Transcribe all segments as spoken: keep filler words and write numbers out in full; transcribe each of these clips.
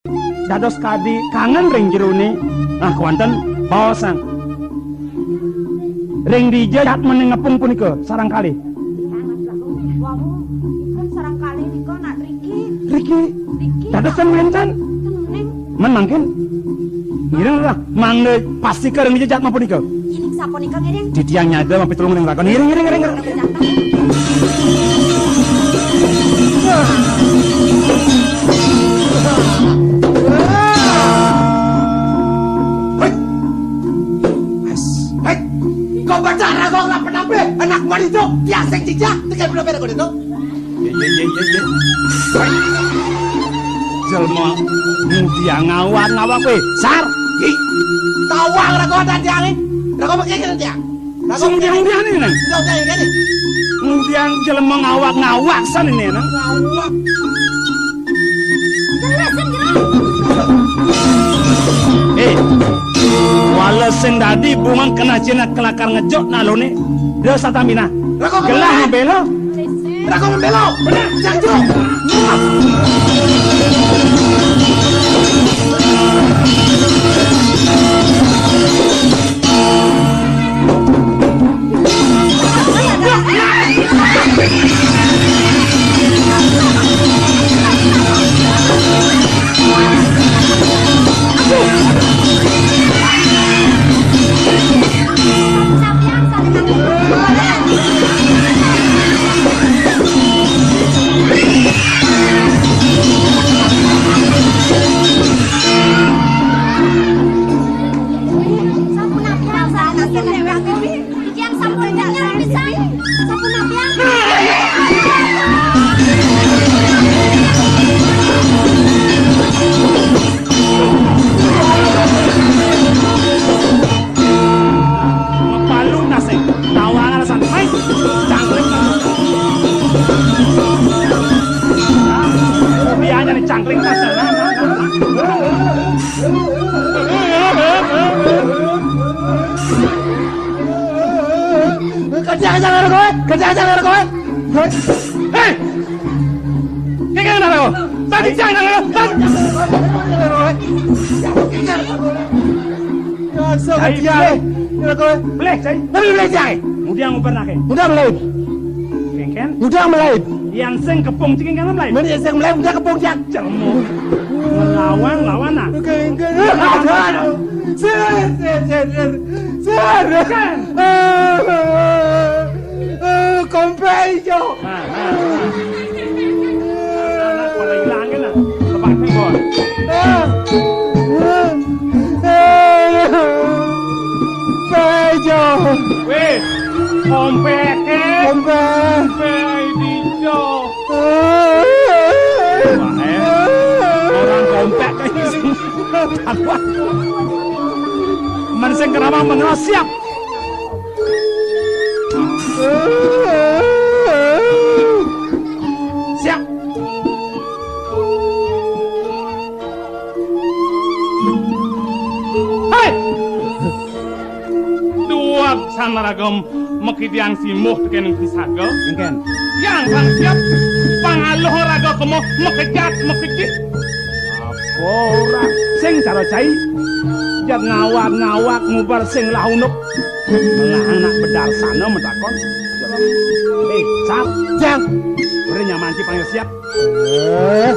Dados kadi kangen ring jerone. Nah, kewanten baosang. Ring dija jatmane ngepung punika sareng kalih? Wau, ipun sareng kalih nika nak riki. Riki. Riki. Dados ten wenten. Ten ning. Men mangkin. Ngiring lah, mangda pastika ring dija jatma punika. Inggih sapunika ngiring. Titiang nyada mapitulung ring raga. Ngiring, ngiring, ngiring, ngiring. Hei! Hei! Kau baca raga nggak pernah beli anak marido, tiang sing jijak, tekan pernah beli kau itu. Ye, ye, ye, ye, ye. Jelma ngudiang ngawak-ngawak kowe, Sar. Hi. Tawang raga dan tiange. Raga pakai kena tiang. Raga sing ngudiang-ngudiang ini, Nang. Ngudiang-ngudiang ini. Ngudiang jelma ngawak-ngawak san ini, Nang. Ngawak. Eh, wala sing dadi bungan kena cina kelakar ngejot nalone. Dia satamina. Raga gelah kena. Bela. Raga membela. Benar. Jangan jauh. Mapalu nasib, tawangan santai, cangkring. Bianya nih cangkring nasib. Kerja, kerja, kerja, kowe. Kerja, kerja, kerja, kowe. Hei! Kengkeng nang lho. Tadi jang nang lho. Tadi. Ya, so Cai, kerja. Bleh. Ya, kowe. Bleh, Cai. Tapi bleh, Cai. Ngudiang nguber nake. Ngudiang melaib. Kengken. Ngudiang melaib. Yan sing kepung cing kan melaib. Men yan sing melaib, ngudiang kepung, Cai. Cermu. Ngelawan, lawan, nah. Kengken. Aduh, aduh. Sir, sir, sir, sir. Sir. Kan. Ah, ah, ah, kompek ijo. Nah, nah. Anak pada ilang kan, nah. Lepas nih, Bos. Ah. Ah. Pejo. Weh, kompek, eh. Kompek. Kompek ijo. Ah. Wah, eh. Orang kompek kayak gitu. Men sing krama mengerti siap. Siap. Hei! Duwag san ragam makidiang simbuh tekén pisaga. Engkén. Yang sang siap pangaluh raga kema makejat makejit. Apa ora sing cara cai? Jat ngawak-ngawak ngubar sing lah unduk. Ngelah anak bedarsana matakon. Eh, Sap. Jang. Ora nyaman ci panggil siap. Eh.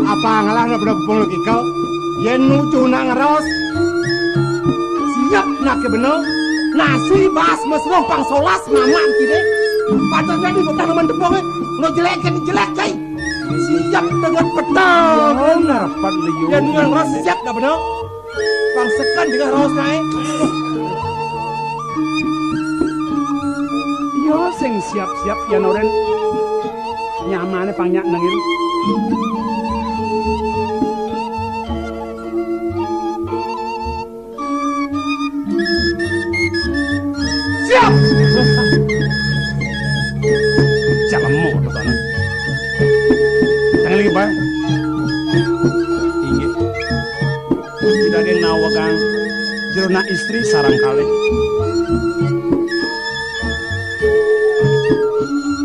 Apa ngelah nak bener kepung lagi kau? Yen nuju nak ngeros. Siap nak ke bener. Nasi bas mesruh pang solas maman kide. Patut jadi bukan teman tepung, eh. Lo jelek kan jelek, cai. Siap dengan petang. Bener, Pak Liu. Yen nuju ngeros siap nak bener. Pang seken juga raos naé. Iya, sing siap-siap ya, Noren. Nyamané pang nyak nengil. Siap! Cak lemuk, betul. Jangan lagi, Pak. Inggih. Daging nawegang jero nak istri sareng kalih.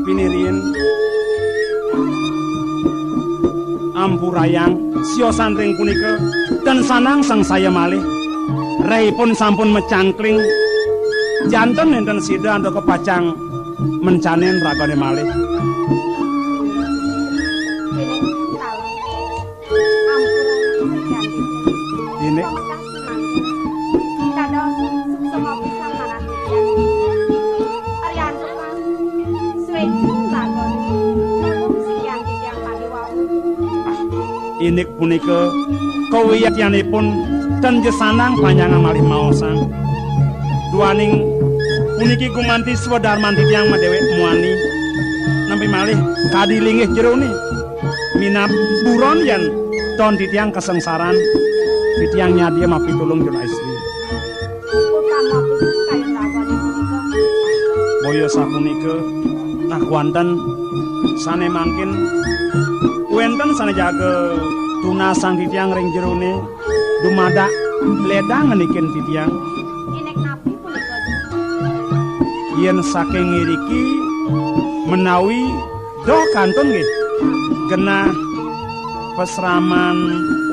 Pinirian Ampurayang, siosan ring punika, ten sanang sangsaya malih. Rehipun sampun macangkling, janten nenten sida antuk pacang mencanin ragane malih. Ini. Dados suksma pisan manah titiang. Ariantukan suwécan lagon nulung sikian titiang kadi wau. Ah, indik punika kawiaktianipun ten jesanang panjangan malih maosang. Duaning puniki gumanti swadarman titiang madéwék muani. Nampi malih kadi linggih jerone. Minab buron yén ton titiang kasangsaran, titiang nyadia mapitulung jero istri. Utama pisan kayun ragane punika. Boya sapunika, nah, kuanten sane mangkin wenten sane jaga tunasang titiang ring jerone, dumadak ledang ngenikin titiang. Indik napi punika? Yen saking iriki menawi doh kantun nggih genah pasraman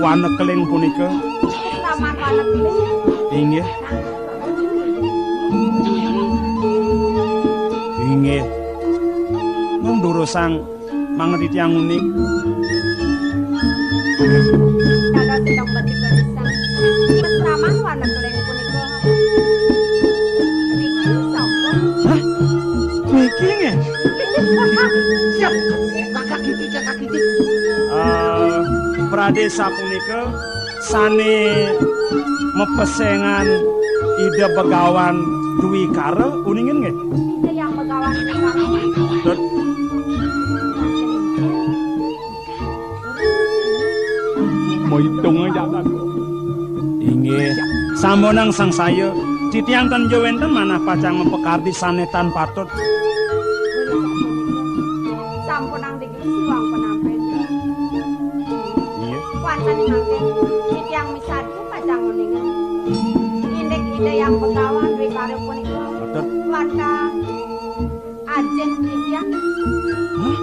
Wanekeling punika. Pasraman Wanekeling? Inggih. Inggih. Mung durusang mangda titiang uning. Dados sedang beti-betisan. Pasraman Wanekeling punika. Niki sampun. Hah? Niki nggih? Siap. Kakak Kiki, Kakak Kiki. Eh, pradé sapunika sane mapesengan Ida Begawan Dwi Kara uningen nggih? Ida Hyang Begawan Dwi Kara. Tut. Moitung aja. Inggih. Sampunang sangsaya, titiang ten ja wenten manah pacang mapakardi sane tan patut. Sampunang dikit siwang penampen. Inggih. Wantah mangkin, titiang misadia pacang uningan. Indik Ida Hyang Begawan Dwi Kara punika. Patut. Wantah Ajin titiang. Hah?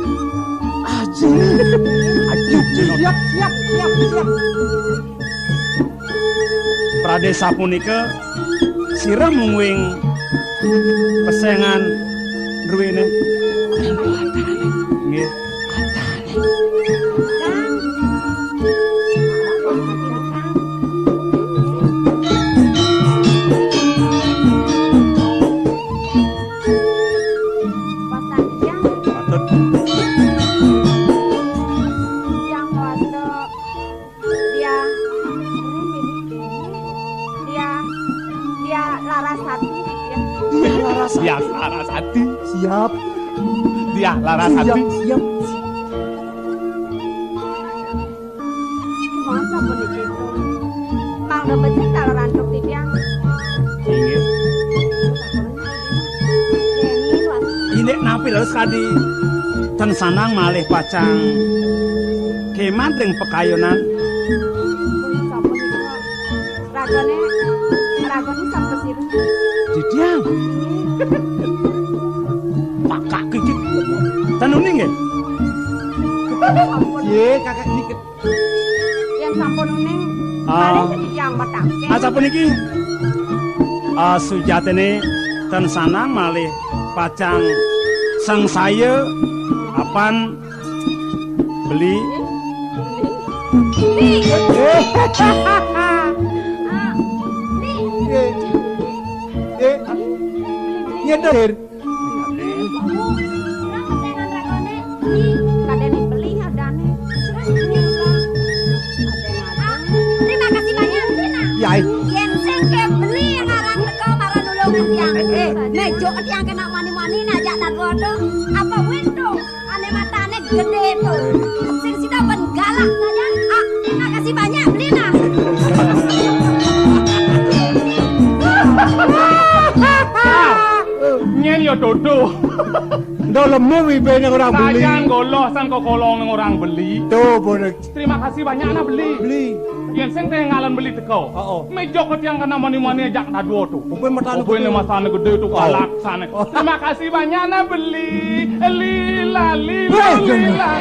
Ajin? Ajin. Siap, siap, siap, siap. Pradé sapunika sira mungguing pesengan druene. Nggih. Patut. Dia, dia, dia Larasati, ya. Dia Larasati. Dia Larasati. Siap. Dia Larasati. Siap, siap. Masa puniki? Mangga becik taler antuk titiang. Inggih. Indik napi leres kadi ten sanang malih pacang kemat ring pakayunan. Sampun, Pak. Ragane, ragane sampun sira. Titiang. Pakak kiki. Ten uning nggih? Sampun. Ye, kakak niki. Yen sampun uning, ah, malih titiang mataken. Ah, sapuniki. Ah, sujatine ten sanang malih pacang sangsaya apan beli. Beli. Ah, beli. Eh, eh, nyetir. Kadene beli adane. Ah, terima kasih banyak, Tina. Yai. Yen sing ke beli ngaran teko marang nulung tiang. Eh, nejo tiang kena mani-mani najak tadwa to. Apa wento? Ane matane gede to. Sing sida ben galak saja. Ah, terima kasih banyak, beli nah. Nyen ya dodo. Ndo lemu wibene orang beli. Sayang goloh san kok kolong ning orang beli. Tuh, bonek. Terima kasih banyak nah beli. Beli. Yen sing teh ngalan beli teko. Oh, oh. Mejo ke tiang kena mani-mani ajak tadwa tu. Opo matane gede? Opo ne matane gede tu, oh, galak sane. Oh. Terima kasih banyak nah beli. Lila, lila, weh, lila.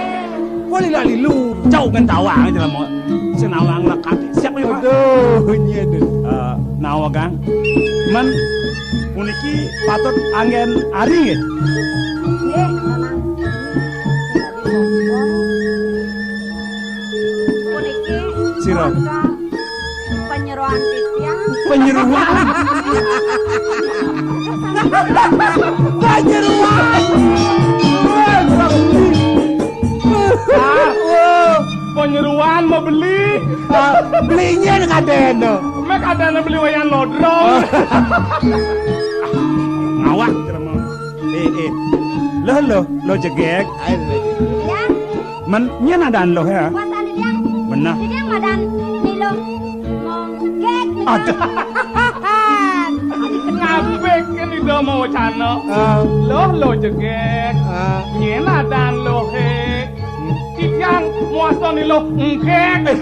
Wah, lila lilu. Jauh kan tawang aja lah mau. Senawang lekat. Siapa ya, Pak? Aduh, iya deh. Eh, nawa, Kang. Men, puniki patut anggen ari nggih? Nggih, memang. Puniki Sira. Warga penyeroan titiang. Penyeroan. Penyeroan. Ah, oh, penyeroan mau beli. Ah, belinya kadén. Mek kadén beli wayan lodrong. Ngawak, Jerman. Eh, eh. Loh, loh, loh jegég. Ayo, loh. Ya. Men, nyén adan loh ya? Kuasa ni tiang. Bener. Ni tiang madan ni loh monggék ni. Ada. Kabéh kan ida mawacana. Ah. Loh, loh jegég. Ah. Nyén adan loh, hé. Titiang muasta ni loh engkék.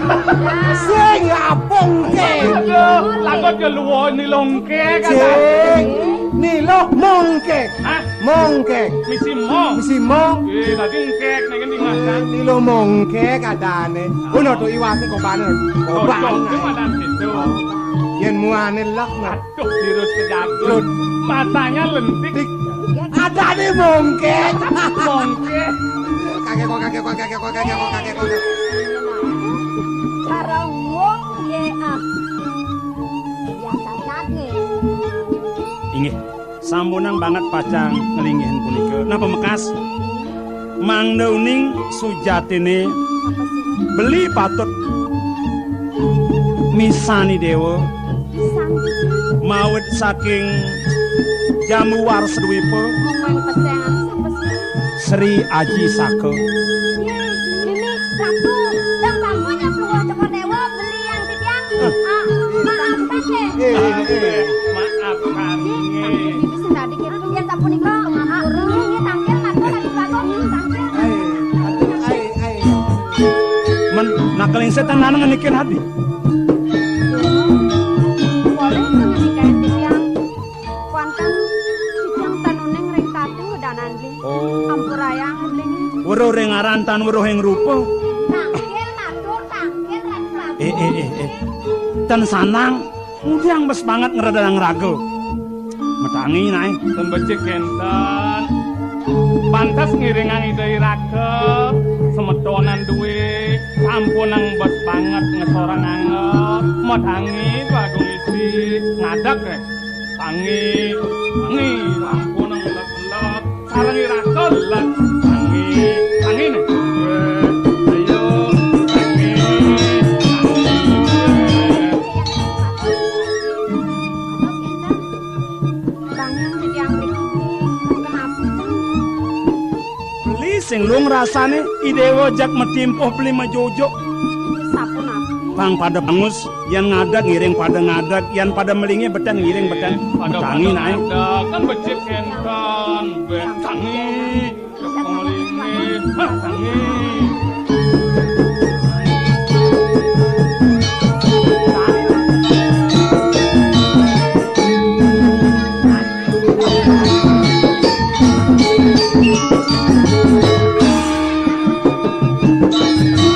Sing apa engkék? Aduh, lagot ke luar ni loh engkék. Sing, ni loh mongkék. Hah? Mongkék. Misi mong. Misi mong. Eh, tadi engkék, nek ngendi makan? Ni loh mongkék adané. Ono to iwasé kobané. Kobang. Cocok, itu ada situ. Yén muané lek mah. Aduh, virus kejagung. Matanya lentik. Adané mongkék. Mongkék. Kakek kok, kakek kok, kakek kok, kakek kok, kakek kok. Cara wong piye, ah? Biasa saja. Inggih. Sampunang banget pacang nglinggih punika. Napa mekas? Mangda uning sujatiné beli patut misani déwa mawit saking Jambu Warsa Dwipa Sri Aji Saka. Nini Ratu, dan sampun yang keluar teko déwa beli yang titiang. Ah, maafkan, Dek. Eh, eh, eh. Maafkan. Nggih, sampun nggih. Bisa tadi kita biar sampun iku. Ah, nggih, nggih, tangkil, matur, aduh, bagus, nggih, tangkil. Ai, aduh, ai, ai. Men, nakeling setan lanang niki hadi. Boleh tuh ngenikahin titiang. Kuanten titiang tanuning ring tatu danan beli. Oh. Ampurayang beli. Weruh ring aran tan weruh ing rupa. Tangkil, matur, tangkil, Ratu Agung. Eh, eh, eh, eh. Tan sanang, udiang bes banget ngredang raga. Matangi, naé. Tembecik kénten. Pantes ngiringang Ida Iraga, semetonan duwé, sampunang bes banget ngesorang angel. Matangi, Bagong Isi, ngadeg, eh. Tangi, tangi, sampunang les-les, sareng Iraga les. Tangi, tangi, nih. Ayo, tangi, tangi. Banging titiang mriki, kenapi, Kang? Beli sing luung rasané, I Déwa jak matimpuh beli majujuk. Sapunapi? Pang pada bangus, yén ngadeg ngiring pada ngadeg, yén pada melingé betén ngiring betén. Pada, matangi, pada naé. Ngadeg, kan becik kénten, betangi.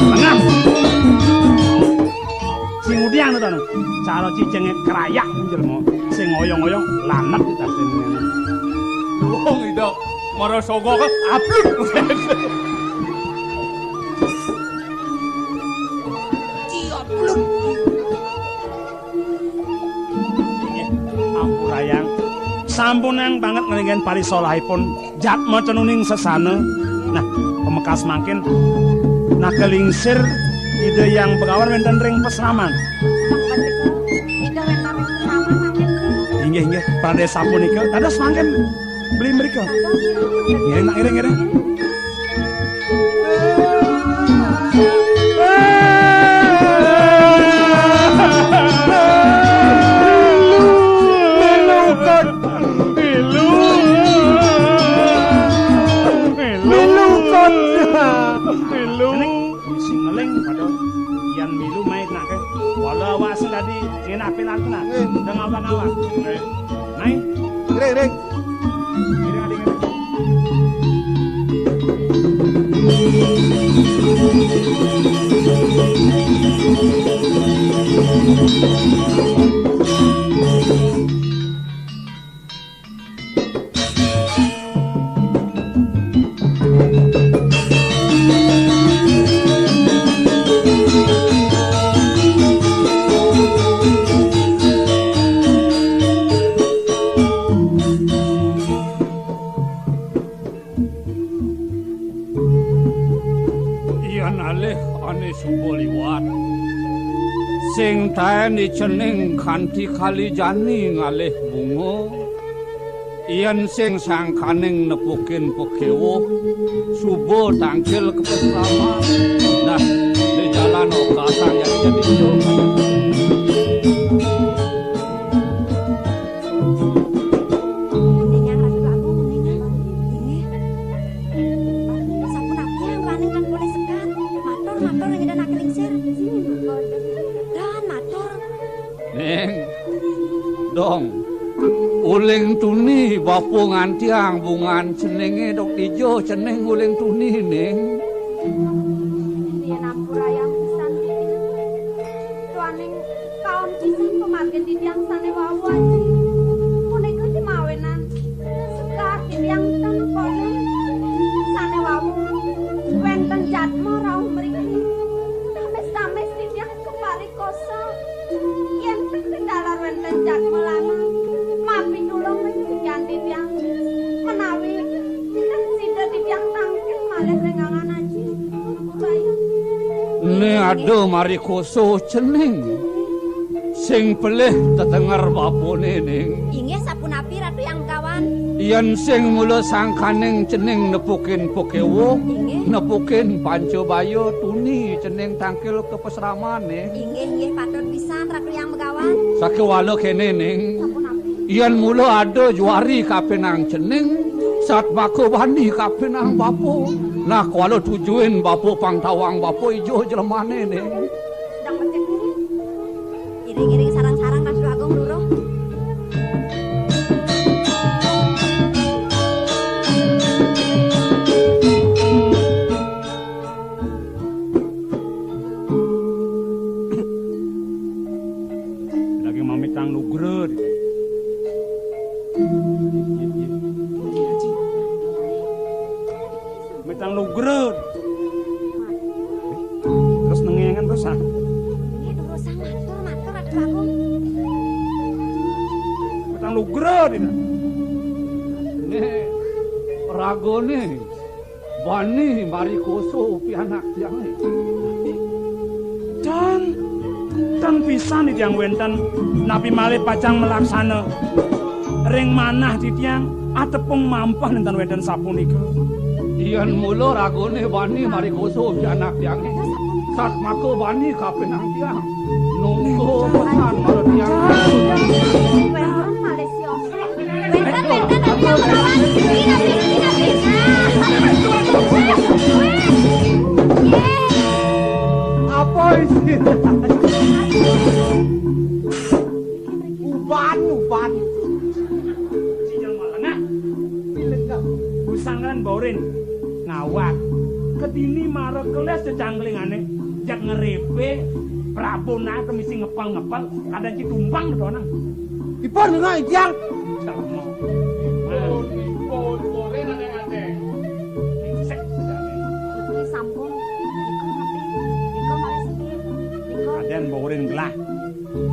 Tengah. Sing udiang to, Tanu. Cara cicingé krayak jelema. Sing ngoyong-ngoyong lanek di tas ini. Luwung Ida. Mara sogo kan ablud. Ci ablud. Inggih, ampurayang. Sampunang banget ngringin parisolahipun jatma cenuning sesana. Nah, pamekas mangkin nakalingsir Ida Hyang Begawan wénten ring pasraman. Ida wénten ring pasraman mangkin. Inggih, inggih. Pradés sapunika, dados mangkin. Beli mriko. Ngiring, nak, ngiring, ngiring. Milu kot. Milu. Milu. Milu kot. Milu. Sing ngeling pada yan milu main nak ke. Walau awak sing tadi ngenapi nak nak. Eh. Udah ngawak-ngawak. Naik. Ring, ring. Ring, ring, ring. Ring, ring, ring. Yan alih ané suba liwat, sing taén icening kanti kali jani ngalih bunga, yan sing sangkaning nepukin pakéwuh, suba tangkil ka pasraman. Nah, di jalan okasang jadi-jadi. Ningeh Ratu Agung, ningeh. Inggih. Sapunapi yang raning tan polih sekar? Matur, matur, ring Ida Anak Lingsir. Dan matur. Ning, dong. Uling tuni bapa ngantiang bungan ceningé dok dija cening uling tuni, Ning. Yen ampurayang pisan, Ning. Duaning kaon pisan pamargin titiang sané wau, Aji. Punika sing mawinan sekar titiang tan koyong sané wau. Wénten jadma rauh mriki. Tamis-tamis titiang kaparikosa. Yén ten kendala wénten jadma lanang, mapitulung ring titiang, titiang menawi ten sida titiang tangkil malih ring angan, Aji. Né ada marikosa cening. Sing pelih tetenger bapané, Ning. Inggih, sapunapi Ratu Hyang Megawan? Yén sing mula sangkaning cening nepukin pakéwuh, inggih, nepukin Pancabaya, tuni cening tangkil ka pasramané. Inggih, inggih, patut pisan Ratu Hyang Megawan. Sakéwala kéné, Ning. Sapunapi? Yén mula ada juari kapining cening, satmaka bani kapining bapa. Nah, kuala tujuin bapa pang tawang bapa ija jlemané, Ning. Sedeng becik. Iring-iring sareng-sareng Ratu Agung Luruh. Lagi mamitang nugra. Mitang nugra. Terus nengengan terus, ah. Nggih, durusang matur, matur, Ratu Agung. Mitang nugra, Dina. Nih, ragané bani marikosa pianak tiangé. Dan, dan pisan titiang wénten, napi malih pacang malaksana ring manah titiang, atepung mampah nénten wénten sapunika. Yén mula ragané bani marikosa pianak tiangé, satmaka bani kapining tiang. Nunggu pesan marang tiang. Wénten malih siosé. Wénten, wénten, napi yang melawan? Napi, napi, napi, napi? Apa isi? Uban, uban. Si jelma lengah. Busang kan baurin. Ngawag. Kedini mara keles cecangklingané, jak ngerepe, prabon ae misi ngepel-ngepel, kadang ci tumpang betonang. Ipun nengah ijang. Ipun, ipun, ipun, ipun, ipun. Ini sampun. Iko ngepi, iko malih sepi, iko. Aden boring gelah.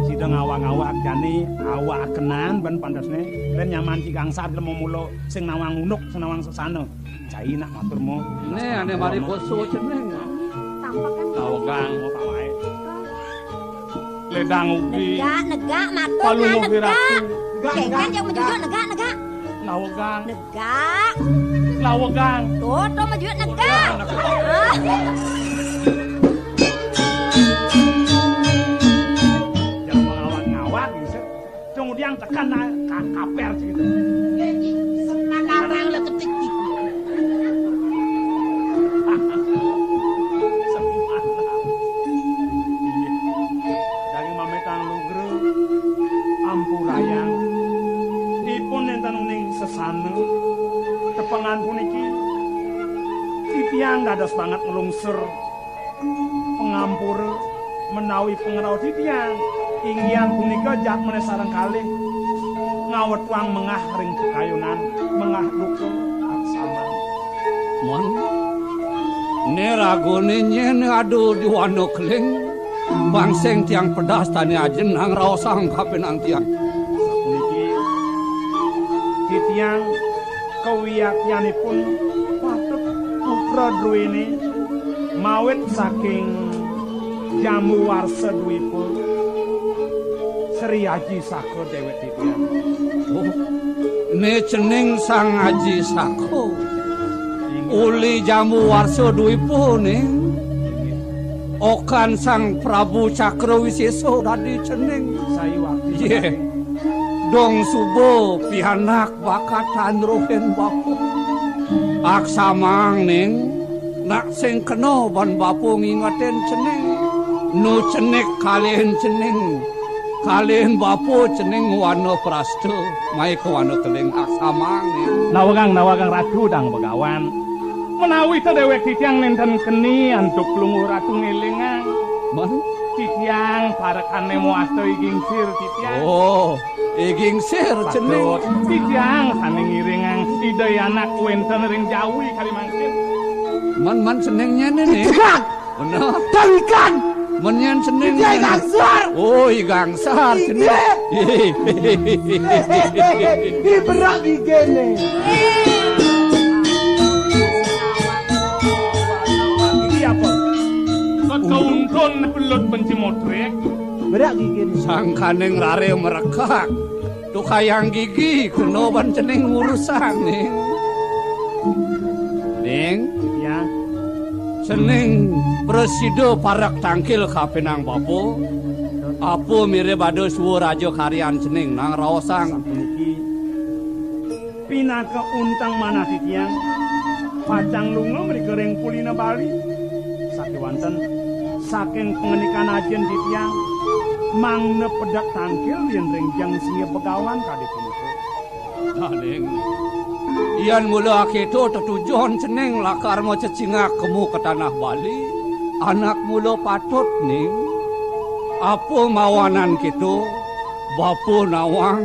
Sida ngawag-ngawag jani awak kenan ben pandesne, ben nyaman ci gangsar gelem mulo sing nawang unduk, sing nawang sesana. Cai nak matur mo. Né, ané mari koso ceneng. Tampakan. Lawegang mo pawae. Ledang ugi. Negak, negak, matur. Palungguh nak negak. Wiratu. Negak, negak, negak. Negak. Lawegang. Negak. Lawegang. Tuh, tuh, maju negak. Negak. Hah? Jangan ngawat-ngawat, bisa. Kemudian tekan, nah, ka-, kaper gitu. Semangat orang le ketik. Semangat. Inggih. Daging mametang lugra, ampurayang. Ipun nenten uning sesana. Tepengan puniki. Titiang dados banget ngelungsur. Pura menawi pangraos titiang, inggihan punika jatmane sareng kalih ngawetuang mengah ring pakayunan, mengah duka aksama. Mon, ne ragane nyen ada di wana keling, pang sing tiang pedas tane ajen nang raosang kapining tiang. Sapuniki titiang kawiaktianipun patut putra druene mawit saking Jambu Warsa Dwipa Sri Aji Saka dewek titiang. Oh, ne cening Sang Aji Saka. Inggih. Uli Jambu Warsa Dwipa ning. Inggih. Okan Sang Prabu Cakra Wisesa dadi cening. Sayuwakti. Nggih. Dong suba pianak bakatan rohin bapa. Aksamang ning, nak sing kena ban bapa ngingetin cening. Nu cenik kalihin cening. Kalihin bapa cening wana prasta, mai ka wana keling aksamang ning. Nawegang, nawegang Ratu Dang Begawan. Menawi ta dewek titiang nenten keni antuk Plungguh Ratu ngelingang. Man? Titiang parekane mawasta igingsir titiang. Oh, igingsir cening. Patut. Titiang sane ngiringang Ida Anak wenten ring Jawi kali mangkin. Man, man cening nyene ne. Titiang! Bener. Tarikan! Men nyen cening. Titiang gangsar. Oh, i gangsar cening. Inggih. Ih. Di berak gigene. Iki apa? Kok kauntun belut benci motrek? Berak gigene. Sangkaning rare merekak. Tukayang gigi kena ban cening urusan ning. Ning. Ya. Cening prasida parek tangkil kapining bapa. Apa mirib ada suwa raja karyan cening nang raosang. Sapuniki pinaka unteng manah titiang pacang lunga mrika ring kulina Bali. Sakewanten saking pangandikan ajin titiang mangda pedek tangkil yen ring jeng singgih Begawan kadi punika. Nah, ning. Yen mula aketo tetujon cening lakar macecingak kemu ka tanah Bali, anak mula patut ning. Apa mawanan keto, bapa nawang,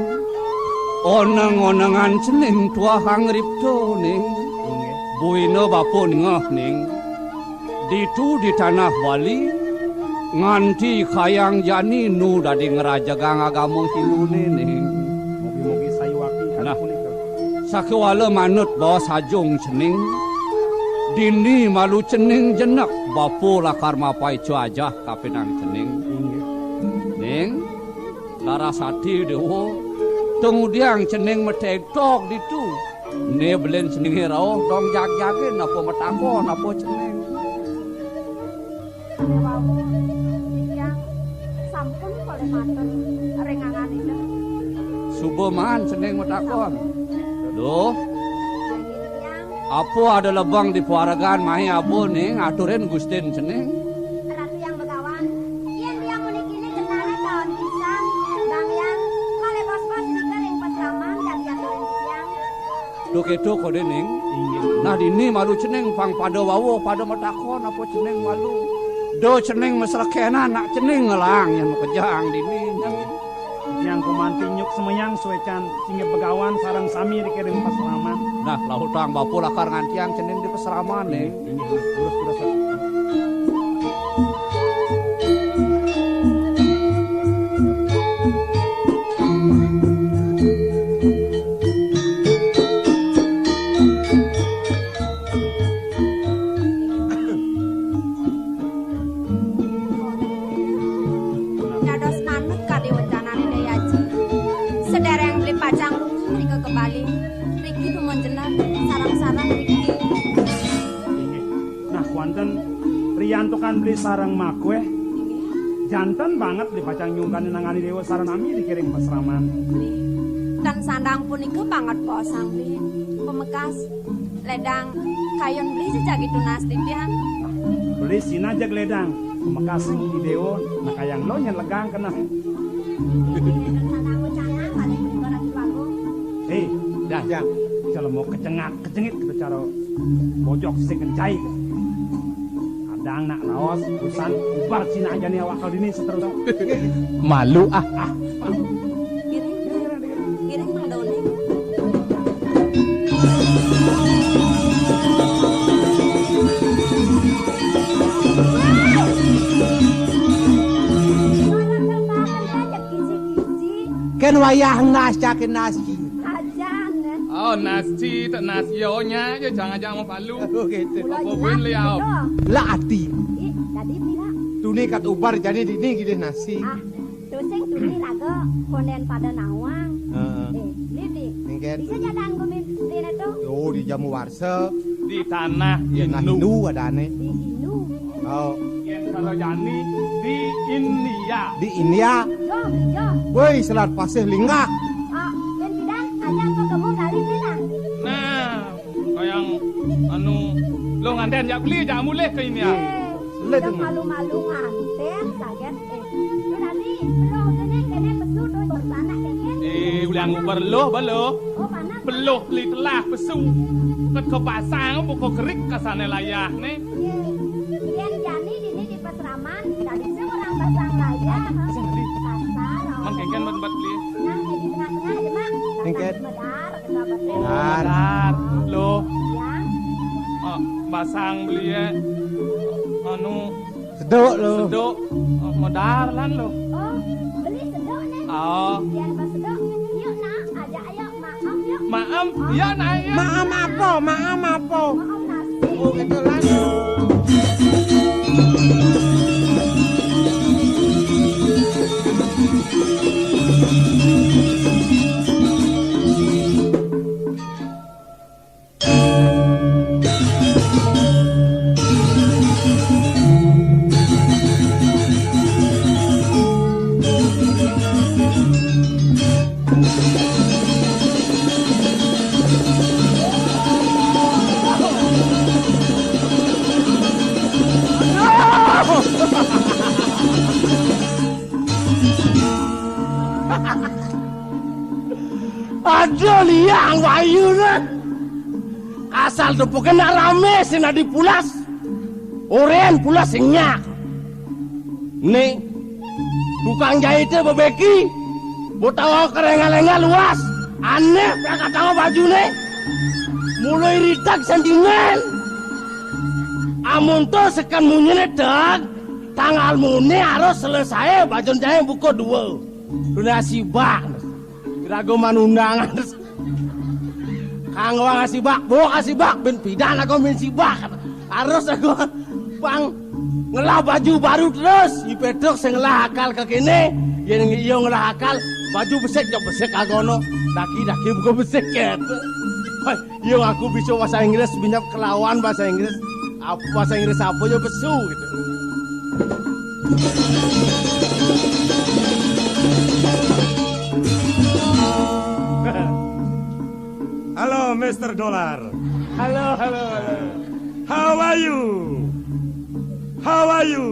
oneng-onengan cening tuah angripta ning. Inggih. Buina bapa ningeh ning. Ditu di tanah Bali, nganti kayang jani nu dadi ngrajegang agama Hindune ning. Mugi-mugi sayuwakti kadi punika. Nah, sakewala manut baos ajung cening, dini malu cening jenek bapa lakar mapaica ajah kapining cening. Inggih. Ning, Larasati Dewa, tumudiang cening mategtog ditu. Ne belin ceninge rauh dong jagjagin apa matakon apa cening. Sampun polih matur ring anganipun. Suba maan cening matakon. Duh. Apa ada lebeng di paregan mahi aba ning aturin gustin cening? Ratu Hyang Begawan, yen tiang puniki ning kenane taun pisan, Bang Hyang, malih bos-bos nika ring pasraman dadi aturin titiang. Duh, keto kode ning. Inggih. Nah, dini malu cening pang pada wau, pada matakon apa cening malu. Do cening masrekenan nak cening ngelang yen makejang dini. Yang kumanti nyuk semayang suecan singgih Begawan sareng sami dikiring pasraman. Nah, lahutang bapa lakar ngantiang cening di pasraman ning. Inggih, terus, terus. Dados manut kadi wecanane Dai Aji. Sedereng beli pacang lunga mrika ka Bali. Riki dumun jenar sareng-sareng riki. Inggih. Nah, wonten riantukan beli sareng makueh. Inggih. Janten banget beli pacang nyungkani nangani dewa sareng nami dikiring pasraman. Inggih. Tan sandang punika banget posang beli. Pemekas ledang kayun beli jejagi tunas titiang. Beli sina jeg ledang. Pemekas i dewa nakayang lo nyen legang kena. Eh, dah, dah. Kalau mau kecengak, kecengit kita cara bojok sing kencai. Dang nak raos, usan ubar cina aja nih awak kalau dini seterus. Malu ah. Ah, Piring, piring Mang Doni. Kan wayah nas cakin nasi. Oh, nasi tak nasi yo nya je jangan-jangan mau palu. Oh gitu. Apa pun liau. Lah ati. Ih, jadi pira? Tuni kat ubar jadi dini gini nasi. Ah, tusing tuni laga konden pada nawang. Heeh. Eh, Lili. Ningket. Bisa jalan gumin dina tu Oh di jamu warsa. Di tanah Ya nah Hindu. Hindu ada aneh. Di Hindu. Oh Yen kalau jani di India. Di India. Jom, jom. Woi selat pasih linggah. Ah, dan bidan aja kau kamu kali ni lah. Nah, kayang anu lo nganten jak beli jak mulih ke India. Eh, Let yang dengar. malu-malu nganten saget. Eh, tu tadi belum kene kene pesu tu bersanak kene. Eh, ulang ubar lo balo. Oh, panas. Peluh beli telah pesu. Ket ke pasang buka kerik kasane layah ne. Yen jani dini di pasraman, tadi seorang pasang layah. Pasar. Mang kengken ban bat beli. Nah, di tengah-tengah aja, Mak. Kengken. Medar, kita apa tu? Oh, medar. Lo Yang oh, basang beli ya. Anu Sedok lo. sedok oh, medar lan lo. Oh, beli sedok ni. Oh, Biar pas sedok. Yuk nak, ajak ayo maaf yuk. maem. Ya nak ya. Maam apa? Maam apa? Maaf nasi. Oh gitu lah. Ada liang wayu ne. Asal tu pokoknya rame sing adi pulas. Oren pulas sing nyak. Ni tukang jahitnya bebeki. Botau kerenga-renga luas. Aneh prakatau baju ne. Mulai ritak sentimen. Amun to sekan munyi ne tag, tanggal mune harus selesai bajun jahit buku dua. Dunia sibak. Kira gua manundangan. Kang wang sibak, bawa sibak, ben pidan aku main sibak. Harus aku pang ngelah baju baru terus. Ipetuk sing ngelah akal ke kene, yen iyo ngelah akal, baju besek jok besek agono. Daki daki buka besek gitu. Hoi, iyo aku bisa bahasa Inggris, binyap kelawan bahasa Inggris. Apa bahasa Inggris apa ya besu gitu. Halo, Mister Dollar. Halo, halo, halo. How are you? How are you?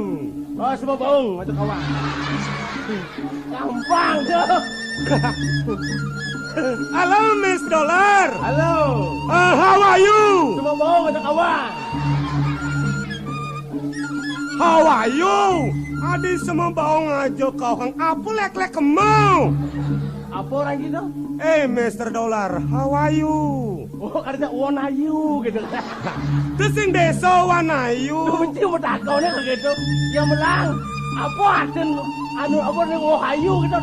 Oh, semua baung, macam kawan. Gampang tu. Halo, Miss Dollar. Halo. Uh, how are you? Semua baung, macam kawan. How are you? Adi semua baung aja kau hang apa lek-lek kemau? Apa orang gitu? Eh, Mister Dollar, how are you? Oh, katanya one are you gitu. Terus sing desa one are Lu you? mesti mau takutnya kayak gitu. Yang melang, apa aden anu apa nih oh ayu gitu.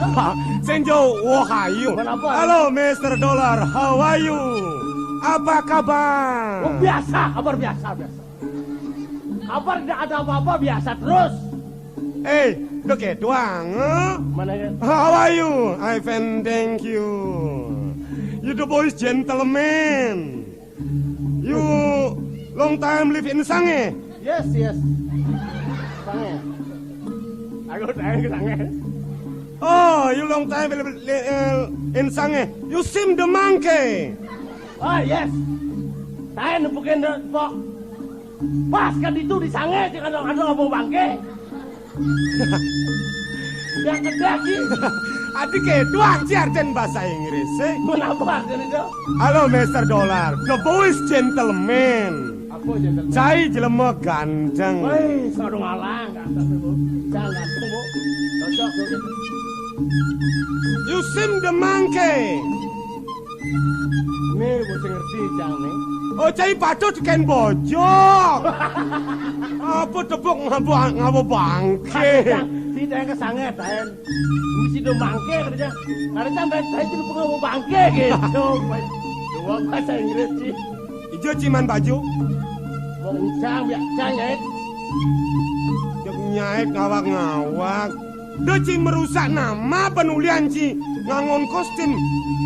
Sing jauh, oh, how are you? Kenapa? Halo, Mister Dollar, how are you? Apa kabar? Oh, biasa, kabar biasa, biasa. Kabar tidak ada apa-apa, biasa terus. Eh, udah kayak doang. Eh? Mana ya? How are you? I fine, thank you. You the boys gentleman. You long time live in Sange? Yes, yes. Sange. Aku tanya ke Sange. Oh, you long time live, live uh, in Sange. You seem the monkey. Oh, yes. Saya nempukin deh, Pok. Pas kan itu di Sange, jangan ada ngomong bangke. Yang kedua sih. Adi kayak doang sih artian bahasa Inggris, eh. Kenapa artinya itu? Halo, Mister Dollar. The boys gentleman. Cai jelema ganteng. Woi, sarung alang ganteng, Bu. Jangan ganteng, Bu. Cocok, Bu. You seem the monkey. Nih, Bu, sing ngerti, Cang, nih. Oh, cai patut ken bojo. Apa tepuk ngabo, ngabo bangke? Cang, si Cang kesanget, aen. Mesti do bangke, kata Cang. Kata Cang, tadi, tadi tepuk ngabo bangke, gitu. Dua bahasa Inggris, sih. Ijo ciman baju. Mau encang, biar Cang, ya. Jek nyaek ngawak-ngawak. Dia ci merusak nama penulian ci ngangon kostum.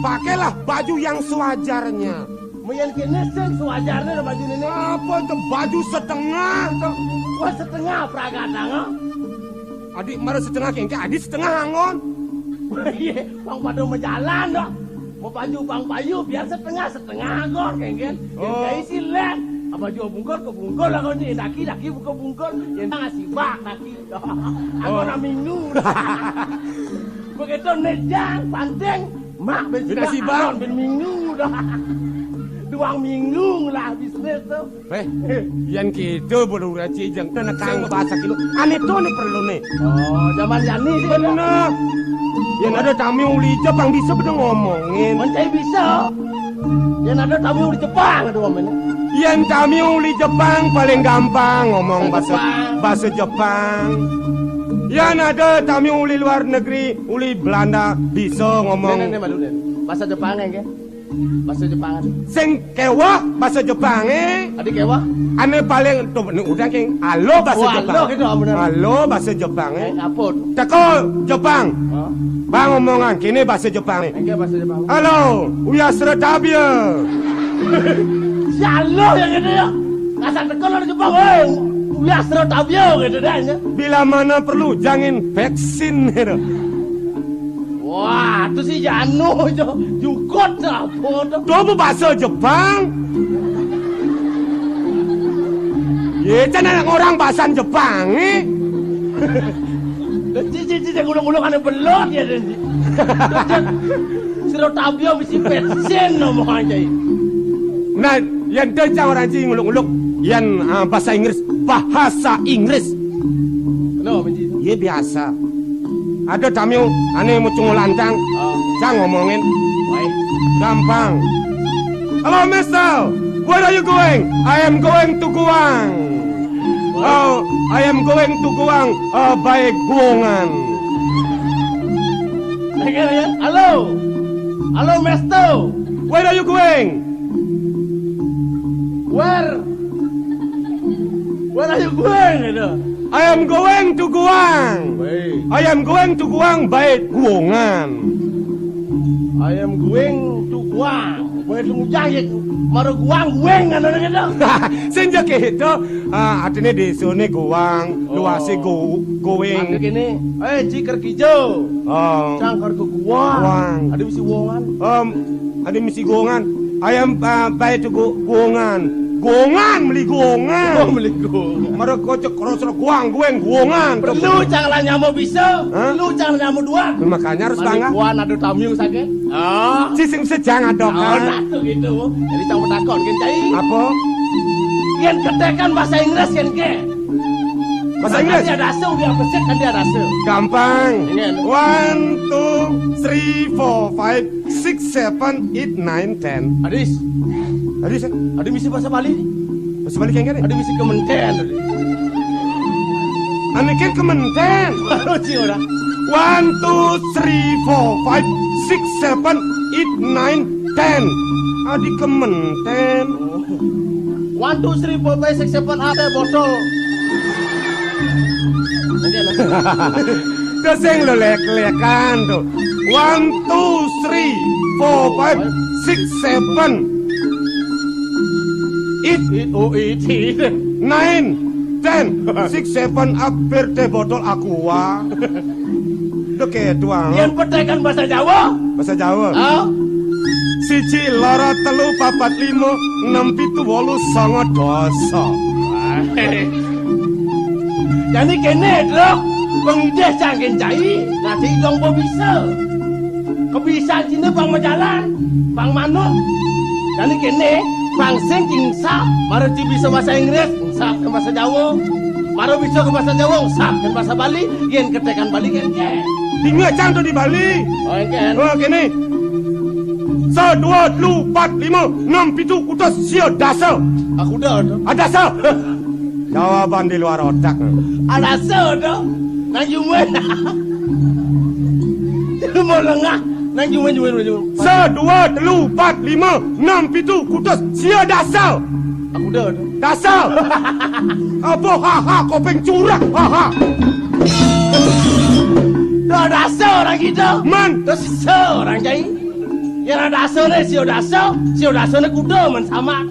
Pakailah baju yang sewajarnya. Mien kene sing sewajarnya ada baju ini. Apa itu baju setengah tuh? Wah, setengah pragatang, ah. Adik mara setengah kengke, adik setengah anggon. Iya, bang pada mau jalan dong. Mau baju bang payu biar setengah-setengah anggon kengke. Oh. Kayak isi lek. Apa juga bungkul ke bungkul lah kau ni. Daki, daki buka bungkul. Yang ngasih bak daki. Aku Oh. Nak minggu. Begitu nejang, panting. Mak ben Beda si bang. Ben minggu dah. Dua minggu lah bisnis tu. Eh, yang kita boleh urang cijang. Tenekang bahasa kilo. Ane to ne perlu ne. Oh, zaman yani sih. Bener. Yang ada kami uli Jepang bisa bener ngomongin. Mencai bisa. Yang ada kami uli Jepang tu ngomongin. Yang kami uli Jepang paling gampang ngomong bahasa bahasa Jepang. Yang ada kami uli luar negeri, uli Belanda bisa ngomong. Nih, nih, nih, malu nih. Bahasa Jepang, ya? Bahasa Jepang. Sing kewah bahasa Jepang, eh. Adi kewah? Ane paling tu ni udah keng. Halo bahasa Jepang. Halo gitu, bener. Halo bahasa Jepang, eh. Eh, apa tu? Teko Jepang. Hah? Bang omongan kini bahasa Jepang, eh. Enggak bahasa Jepang. Halo, uyasra tabia. Si halo yang ini ya. Asal teko orang Jepang, eh. Uyasra tabia gitu dah ya. Bila mana perlu, jangan vaksin gitu. Wah, tu si Janu tu. Jukut apa tu? Tu apa bahasa Jepang? Ye, kan anak orang bahasa Jepang, eh? Cici, cici, gulung-gulung ada belot ya, dan si Siro Tabio mesti vaksin ngomong aja. Nah, yang dencang orang cici nguluk-nguluk, yang ah, bahasa Inggris, bahasa Inggris. Kenapa, Benji? Iya biasa. Ada tamu, ane mau cungul antang, Oh. Cang ngomongin. Baik. Gampang. Hello, mister. Where are you going? I am going to Guang. Oh, I am going to Guang. Uh, by Guangan. Lagi ya? Halo. Halo, mister. Where are you going? Where? Where are you going? Gitu. I am going to Guang. Baik. I am going to Guang by Guangan. I am going to Guang. Baik, tunggu jahit. Mara Guang, Guang, kan ada gitu. Sing jek itu, ah, artinya di sini Guang, Oh. Luase Gu-, Guing. Ada gini. Eh, ciker kijo. Oh. Cangkar ke Guang. Guang. Ada mesti Wongan. Om, ada mesti Guangan. I am uh, by to Gu-, Guangan. Guangan, beli Guangan. Oh, beli Guangan. Mara kocok kerosro Guang, Gueng, Guangan. Perlu cang lah nyamuk bisa. Hah? Perlu cang lah nyamuk dua. Makanya harus Mari bangga. Guan ada tamu sakit. Oh. Cicing sejang ada Oh, kan. Nah, tu gitu. Jadi cang bertakon kan cai. Apa? Yang ketekan bahasa Inggris kan ke? Bahasa Inggris? Kan dia rasa, dia pesek kan dia rasa. Gampang. Ingat. One, two, three, four, five, six, seven, eight, nine, ten. Adis. Adis, ya? Adis mesti bahasa Bali. Bahasa Bali kayak gini? Adis mesti kementen. Anikin kementen. Baru sih orang. One, two, three, four, five, six, seven, eight, nine, ten. Adi kementen. One, two, three, four, five, six, seven, ada botol. Terus yang lo lek-lekan tuh. One, two, three, four, five, six, seven, eight, It, oh, it, it. Nine, ten, six, seven, hampir teh botol aqua. Udah kayak tuang. Yang petekan bahasa Jawa. Bahasa Jawa. Ah? Siji, loro, telu, papat, lima, enam, pitu, walu, songo, doso. Jadi kene, Truk. Pengidih cangkin cai, nasi dong bisa. Kebisan sini bang majalan, bang manuk. Jadi kene, Pang sing cing sap, mara ci bisa basa Inggris, sap ka basa Jawa. Mara bisa ka basa Jawa, sap ka basa Bali, yén ketekan Bali kan cék. Dingeh cang to di Bali. Oh, engkén. Oh, kéné. Sa, dua, telu, pat, lima, enam, pitu, kutus, sia, dasa. Aku dah tu. Ah, dasa. Jawaban di luar otak. Adasa to. Nang jumeh. Mau lengah. Nang jumeh, jumeh, jumeh. Sa, dua, telu, pat, lima, enam, pitu, kutus, sia, dasa. Aku dah tu. Dasa. Apa haha kopeng curah haha. Dah dasa orang kita. Man. Dah sisa orang cai. Yang ada dasa ni, sio dasa, sio dasa ni kuda man sama.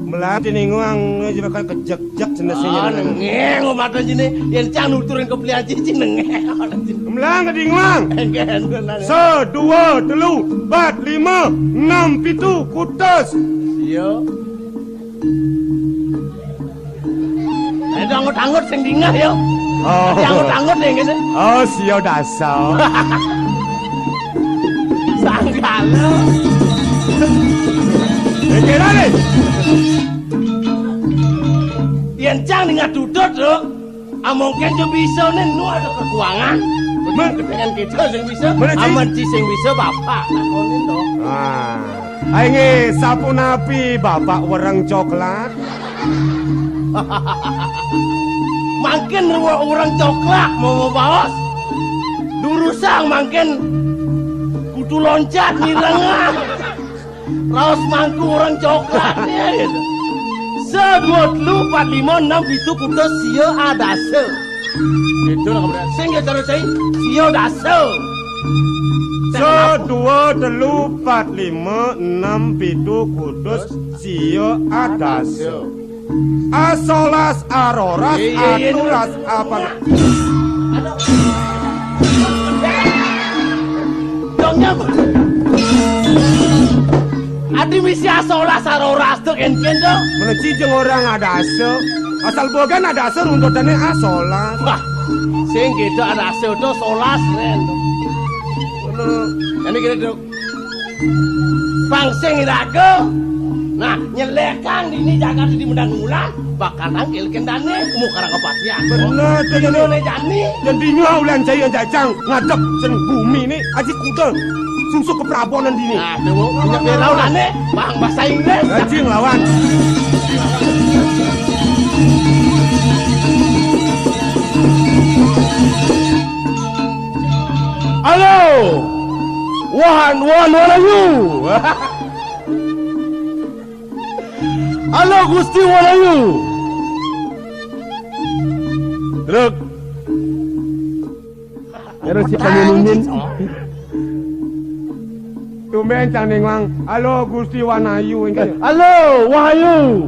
Melah tininguang, coba kan kejek-jek jenisnya. Ah, nengeng, oh, mata jenis. Yang cang nuturin ke pelian cici, nengeng. Melah kedinguang. Engkén, benar. Sa, dua, telu, pat, lima, enam, pitu, kutus. Iya. Eh, anggut-anggut sing dingeh ya. Oh. Dadi anggut-anggut ya ngene. Oh, sia dasa. Sanggalo. Iki lho, Lis. Yen cang ning tutut, Lho. Amongken yo bisa nen nu ada kekuangan. Men kepengen kita sing bisa. Bener, Ci. Aman ci sing bisa bapak takonin to. Ah. Ayo nggih, sapunapi Bapak wereng coklat? Mangkin ruwet wereng coklat mau baos. Durusang mangkin kudu loncat ngirengan. Raos mangku orang coklat ya gitu. Sa, dua, telu, pat, lima, enam, pitu, kutus, sia, adasa. Gitu lah kemudian. Sing ya cara saya, sia, dasa. Sa, dua, telu, pat, lima, enam, pitu, kutus, sia, adasa. Asolas, aroras, iya, iya, iya. Atulas, apa? Dongnya. Adi misi asolas, aroras tuh kencen tuh. Meneci jeung orang adasa. Asal bogan adasa runtutannya asolas. Wah, sing gitu adasa tuh solas, men. Ngono. Ini gini, Dok. Pang sing iraga. Nah, nyelehkan dini jagat di Mendang Wulan, bakal nangkil kendane, kemu karang kepatian. Bener, tuh, dino Dino. Ne jani. Dan dino ulan saya jajang ngadep sen bumi ini, aji kuda. Sungsuk ke Prabonan dini. Nah, tuh, punya berau lah, nih. Pang bahasa Inggris. Aji ngelawan. Halo. Wan, wan, wan, ayu. Halo, Gusti, wan, ayu. Truk. Terus si panyununin. Tumben cang ningwang. Halo, Gusti, wan, ayu. Halo, Wahyu.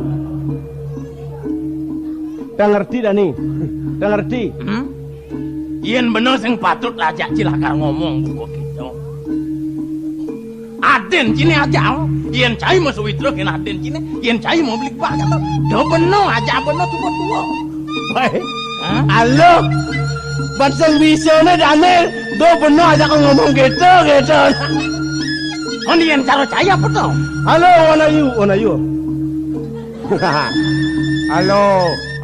Tang ngerti, Dani? Tang ngerti? Hmm? Yen bener sing patut ajak cilakar ngomong buka kita. Aden cine ajal, yen cai mau sawitra kena aden cine, yen cai mau beli banget. Do bener aja bener tuwa-tuwa. Baik. Hah? Alo, ban sing bisane dane, do bener aja kok ngomong gitu, gitu. Kon yen cara cai apa to? Halo, wan, ayu, wan, ayu. Halo,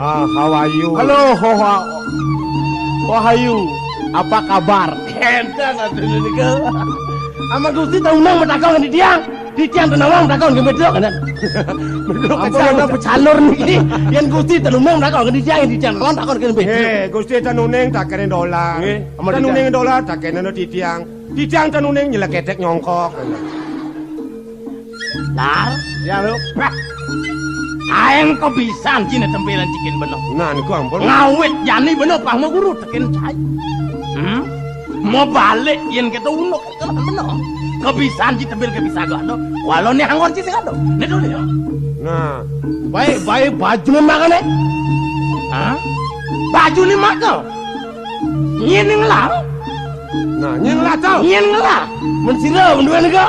ah, how are you? Halo, hoa, Wahyu, apa kabar? Enten atuh niku. Ama Gusti tau nang matakon di tiang. Di tiang teu nawang takon ke beduk kan. Beduk. Ampun, kecil. Ana pecalur niki. Yen Gusti teu nang takon di tiang, di tiang nawang takon ke beduk. Hé, Gusti teu nuning tak kene dolar. Nggih, amun teu nuning dolar tak kene di tiang. Di tiang teu nuning nyeleketek nyongkok. Lar, ya, Lho. Bah. Aeng kebisan cine tempelan cikin bener. Nah, niku ampun. Ngawit jani bener pang mau guru tekin cai. Hmm? Mau balik yen kita unuk tenan bener. Kebisan ci tebel kebisa gado. Walau ne angor ci sing ado. Ne dulu ya. Nah, baik-baik baju ne makane. Hah? Baju ne maka. Nyen ngelah. Nah, nyen ngelah to. Nyen ngelah. Mun sira menduwe nika.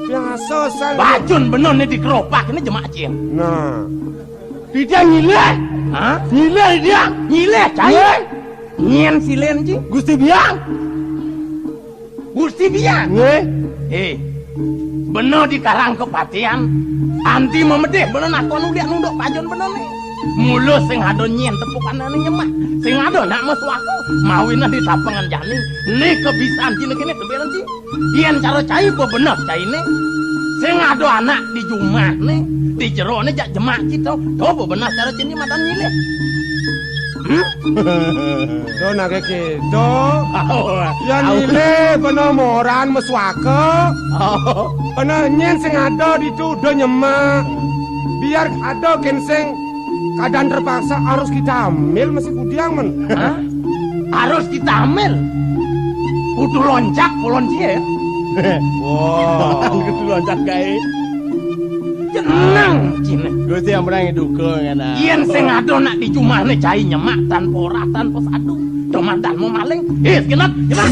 Biasa san. Bajun bener nih di keropak ini jemak cien. Nah. Tidak nyileh. Hah? Nyileh dia. Nyileh, cai. Nyileh. Nyen silen ci. Gusti Biang. Gusti Biang. Nggih. Eh, Bena di Karang Kepatihan, anti memedih bena nakon ulian unduk pajon bena ni. Mula sing ada nyen tepukane nyemak, sing ada nak mesuaka, mawinne di tapengan jani, ni kebisan cine kene tempelan ci. Yen cara cai bebeneh caine, sing ada anak di jumah ni, di jero ni jak jemak kita, to bebeneh cara cine madan milih. Hmm? To nage kita. Au, yang au. Milih bena moran mesuaka. Au. Bena nyen sing ada ditu udah nyemak. Biar ada ken sing kadang terpaksa harus kita ambil masih kudiang men. Hah? Harus kita ambil. Kudu loncat polon cie. Wah. Kudu loncat gae. Jeneng cine. Gusti ampun duka ngene. Yen sing ada nak di jumahne cai nyemak tanpa orah, tanpa sadu. Domantan mau maling. Eh, genat, genat.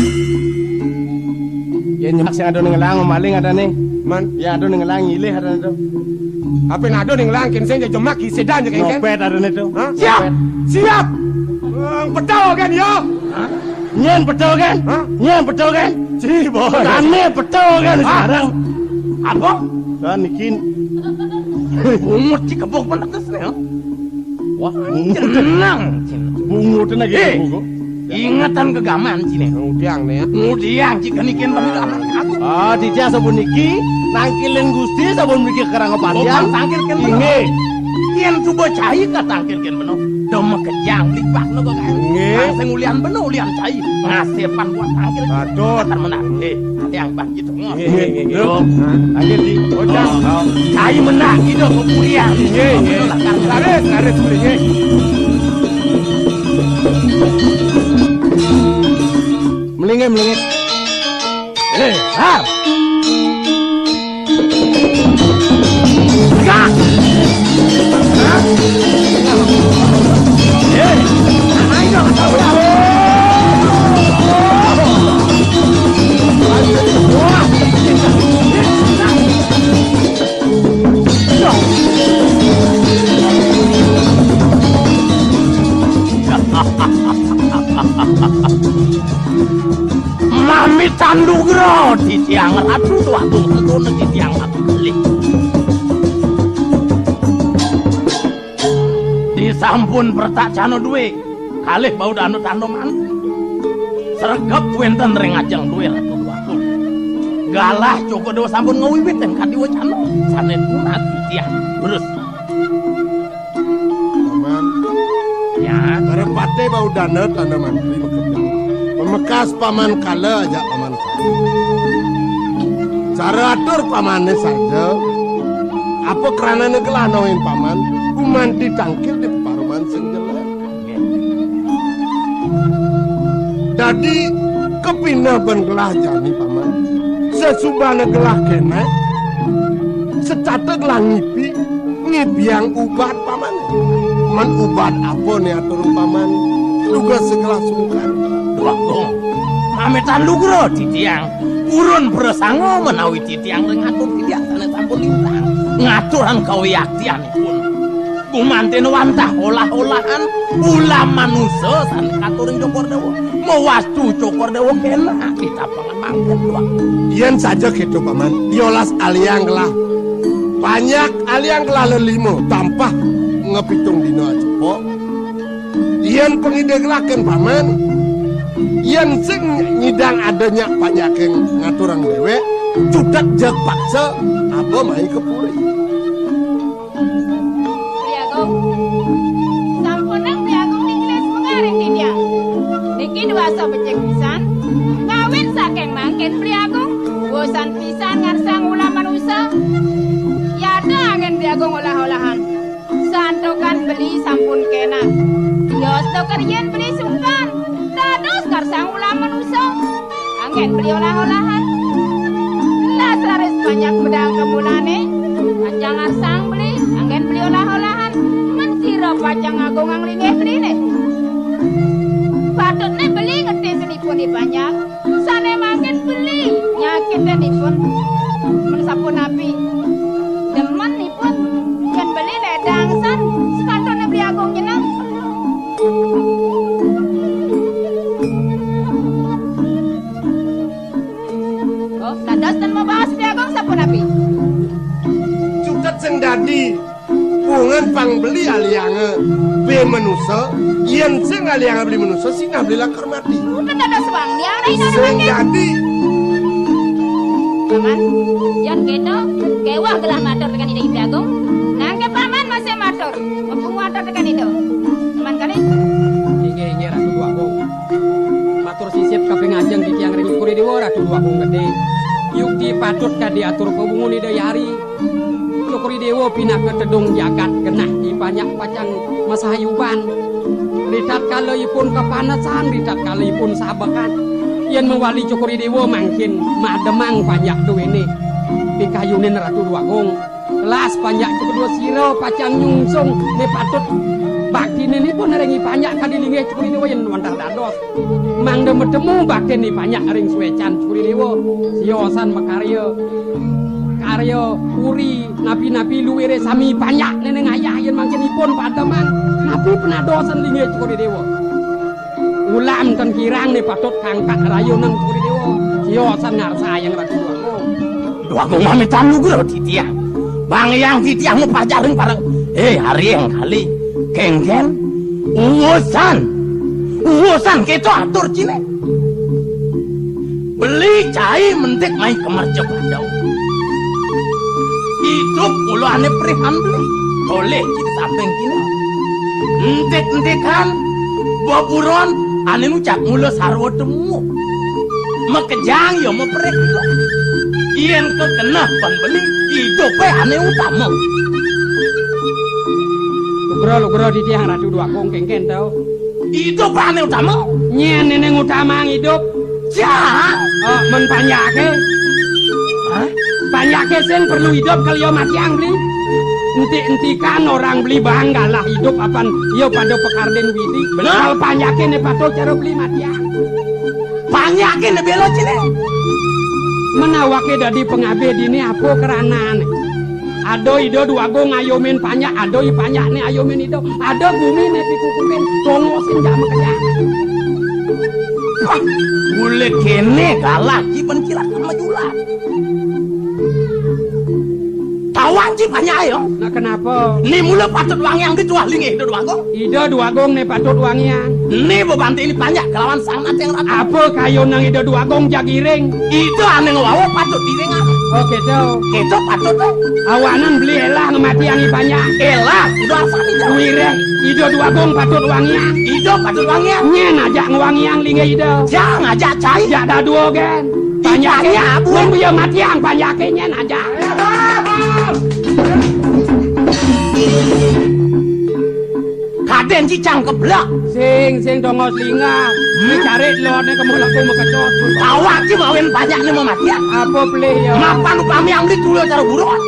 Yen nyemak sing ada ning ngelang maling adane. Man, ya ada ning ngelang ilih adane to. Apa yang ada ning ngelang ken sing jemak ki sedan je ken. Nyopet adane to. Hah? Siap. Nyopet. Siap. Wong betul kan ya? Hah? Nyen betul kan? Hah? Nyen betul kan? Ci, boy. Kami betul kan sekarang? Apa? Kan niki. Bungut ci kebok penetes nih, ya. Wah, bungut. Tenang, Cina. Bungut lagi. Eh, bungut. Ingatan kegaman, Cina. Ngudiang nih, ya. Ngudiang, ci kenikin pemilu aman aku. Ah, di dia sabun niki, nangkilin Gusti, sabun niki kerang panjang. Bukan tangkil kan. Inggih. Yen coba cai ka tangkil ken beno. Dom kejang lipat no kok kan. Nggih. Sing ulian beno ulian cai. Ngasepan buat tangkil. Patut. Kata menang. Eh, ada yang bang gitu. Nggih, nggih, nggih, nggih. Yo. Nggih, di. Ojang. Cai menang gitu kok ulian. Nggih, nggih. Laris, laris, nggih. Melingit, melingit. Eh, ha. Mamitan lugra titiang Ratu Déwa Agung, sedana titiang Ratu Beli. Disampun pertak cana duwe, kalih bau dana tanda mantu. Sregep wénten ring ajeng duwe Ratu Déwa Agung. Galah Cokor Déwa sampun ngawiwitin kadiwa cana, sané tunat titiang. Terus. Paman. Ya. Parapate bau dana tanda mantri makerja. Pamekas paman kala ajak paman kala. Cara atur pamane saja. Apa kranane gelah nawin paman? Gumanti tangkil di paruman sing jelas. Dadi kepineh ben gelah jani paman. Sesubane gelah kenek. Secata gelah ngipi. Ngibiang ubat paman. Man ubat apa ne atur paman? Duga segelah sungkan. Duh, Agung. Mametan lugra titiang. Purun prasanga menawi titiang ring atur titiang sane sampun lintang. Ngaturang kawiyaktianipun. Gumanten wantah olah-olahan ulam manusa sane katur ring Cokor Déwa. Mawastu Cokor Déwa kenak kita Mangkin, Tuan. Yen saja keto, Paman, yolas aliang gelah. Banyak aliang gelah lelima, tampah ngepitung dina acepok. Yen pangida gelaken, Paman, yen sing nyidang ada nyak panjaking ngaturang dewek, cutet jeg paksa, apa mai ke puri. Beli Agung. Sampunang Beli Agung digelis mengaring titiang. Niki duasa becik pisan. Kawin saking mangkin Beli Agung. Bosan pisan ngarsang ulam manusa. Yada angin Beli Agung olah-olahan. Santukan beli sampun kenak. Yos tuker yen beli sungkan. Dados ngarsang ulam manusa. Anggen beli olah-olahan. Las raris panjak medal kemulane. Pacang arsang beli, anggen beli olah-olahan. Men sira pacang ngagungang linggih beline. Patutne beli ngerti senipun i panjak. Sane mangkin beli nyakitin ipun. Men sapunapi demen ipun, yen beli ledang san, sekantone beli agung nyeneng. Oh, dados ten mabaos Beli Agung Pang beli alianga bé manusa, yén sing alianga beli manusa, sinah beli lakar mati. Udah tak ada suang, dia ada ini sing ada dadi. Paman, yén kéto, kéweh gelah matur tekan Ida Hyang Agung. Nangké Paman masih matur, mumpung matur tekan Ida. Paman kali. Inggih, inggih, Ratu Déwa Agung. Matur sisit kaping ajeng titiang ring Cokor I Déwa, Ratu Déwa Agung Gedé. Yukti patut kadi atur pawungun Ida Hyang Hari. Cokor I Déwa pinaka tedung jagat genah, I Panjak pacang masayuban. Ritatkala ipun kapanesan, ritatkala ipun sabekan. Yén mawali Cokor I Déwa mangkin mademang Panjak duéné pikayunin Ratu Déwa Agung. Las Panjak Cokor I Déwa sira pacang nyungsung né patut baktininipun ring I Panjak kadi linggih Cokor I Déwa yén wantah dados. Mangda matemu baktin I Panjak ring suécan Cokor I Déwa. Siosan makarya. Karya puri napi-napi luiré sami I Panjak néné ngayah yén mangkin ipun pademang. Napi panadosan linggih Cokor I Déwa. Ulam ten kirang né patut kangkat rayunan Cokor I Déwa. Siosan ngarsayang Ratu Déwa Agung. Déwa Agung mamitan lugra titiang. Bang Hyang titiang mapajar ring pareng. Hé, Hari Hyang Kali. Kénkén. Uwusan. Uwusan kéto atur ciné. Beli cai mentik mai kemercep adau. Idup mula ané perihan beli. Tolih ci di samping kina. Entik-entikan beburon ané nucap mula sarwa temu. Makejang ya maperik. Yén kekeneh pan beli, idupé ané utama. Lugra, lugra titiang Ratu Déwa Agung kénkén to. Idup ané utama. Nyén néné ngutamaang idup. Cang. Oh, men panjaké. Hah? Panjaké sing perlu idup kal ya matiang beli. Entik-entikan orang beli bang galah idup apan ya pada pakardin widi. Bener. Kal panjaké né patut cara beli matiang. Panjaké né béla ciné. Men awaké dadi pangabih dini apa kranané? Ada Ida Déwa Agung ayumin panjak, ada I Panjak né ayumin Ida. Ada gumi né pikukuhin, tongosin jak makejang. Wah, mula kéné galah ci pencilat sama julat. Tawang ci panjak ya. Nah, kenapa? Né mula patut wangiang di tuah linggih Ida Déwa Agung. Ida Déwa Agung né patut wangiang. Né bebanti ini panjak kelawan sang nateng ratu. Apa kayunang Ida Déwa Agung jagiring? Ida ané ngwawa patut diringan. Oh, kéto. Kéto patut, eh. Awanan beli élah ngamatiang I Panjak. Élah, udah asal ija. Wiréh, Ida Déwa Agung patut wangiang. Ida patut wangiang. Nyén ajak ngwangiang linggih Ida. Jang ajak cai. Jak dadua gén. Panjaké. Panjak, Bu. Mun buya matiang panjaké nyén ajak. Kadén ci cang keblak. Sing, sing tongos lingah. Hmm? Cari lorné kemulak ku makecot. Tawang ci mawin panjakné mamatian. Apa pelih ya? Mapan upami amli tula cara buron.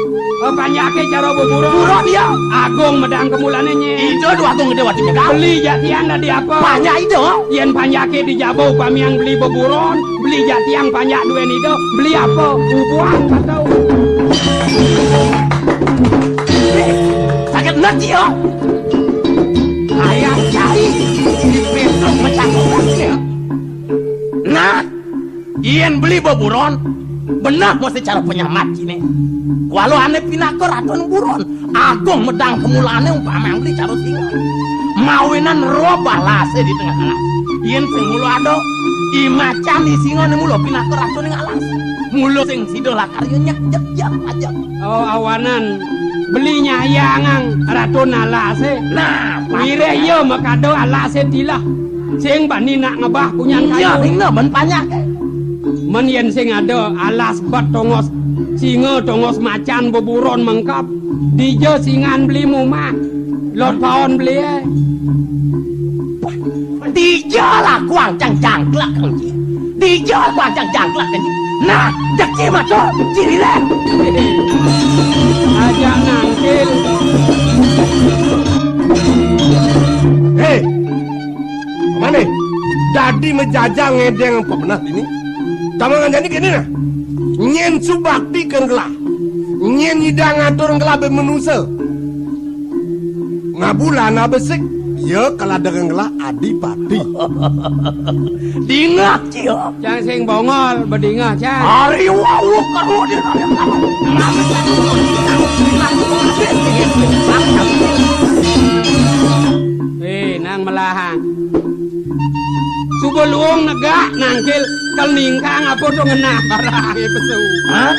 Oh, panjaké cara beburon. Buron ya. Agung medang kemulané nyé. Ida Déwa Agung Gedé Wati Megang. Beli jak tiang dadi apa? Panjak ida. Yén panjaké dijaba upami yang beli beburon, beli jak tiang panjak duén ida, beli apa? Ubuan atau? Eh, sakit nanti ya. Ayah cai di Petruk mencakup ya. Nah, yén beli beburon, beneh mesti cara penyelamat kini. Walau ané pinaka ratun buron, agung medang kemulané umpama beli cara singa. Mawinan rob alasé di tengah alas. Yén sing mula ada, i macan i singa né mula pinaka ratun ing alas. Mula sing sida lakar ya nyek jek jek aja. Oh, awanan beli nyayangang ratun alasé. Nah, wiréh iya makada alasé tilah. Sing bani nak ngebah kunyan kayu. Iya, ringna ben panjak. Men yén sing ada alas bet tongos singa, tongos macan beburon mengkap. Dija singan beli mumah. Lot paon beli, eh. Dija lah kuang cang cangklak kan ji. Dija lah kuang cang cangklak kan ji. Nah, jeki matur, ciri leh. Aja nangkil. Hei, Mané, dadi majajang ngedeng apa beneh dini? Tamangan jani kéné nah. Nyén subakti kan gelah. Nyén nyidang ngatur gelah bé manusa. Ngabulan abesik. Ia kaladeng gelah Adipati. Dingeh, cia. Cang sing bongol, bedingeh, cang. Ari wau karo di. Eh, nang melahang. Suba luung negak nangkil, kal ningkang apa tu ngenah barang pesu. Hah?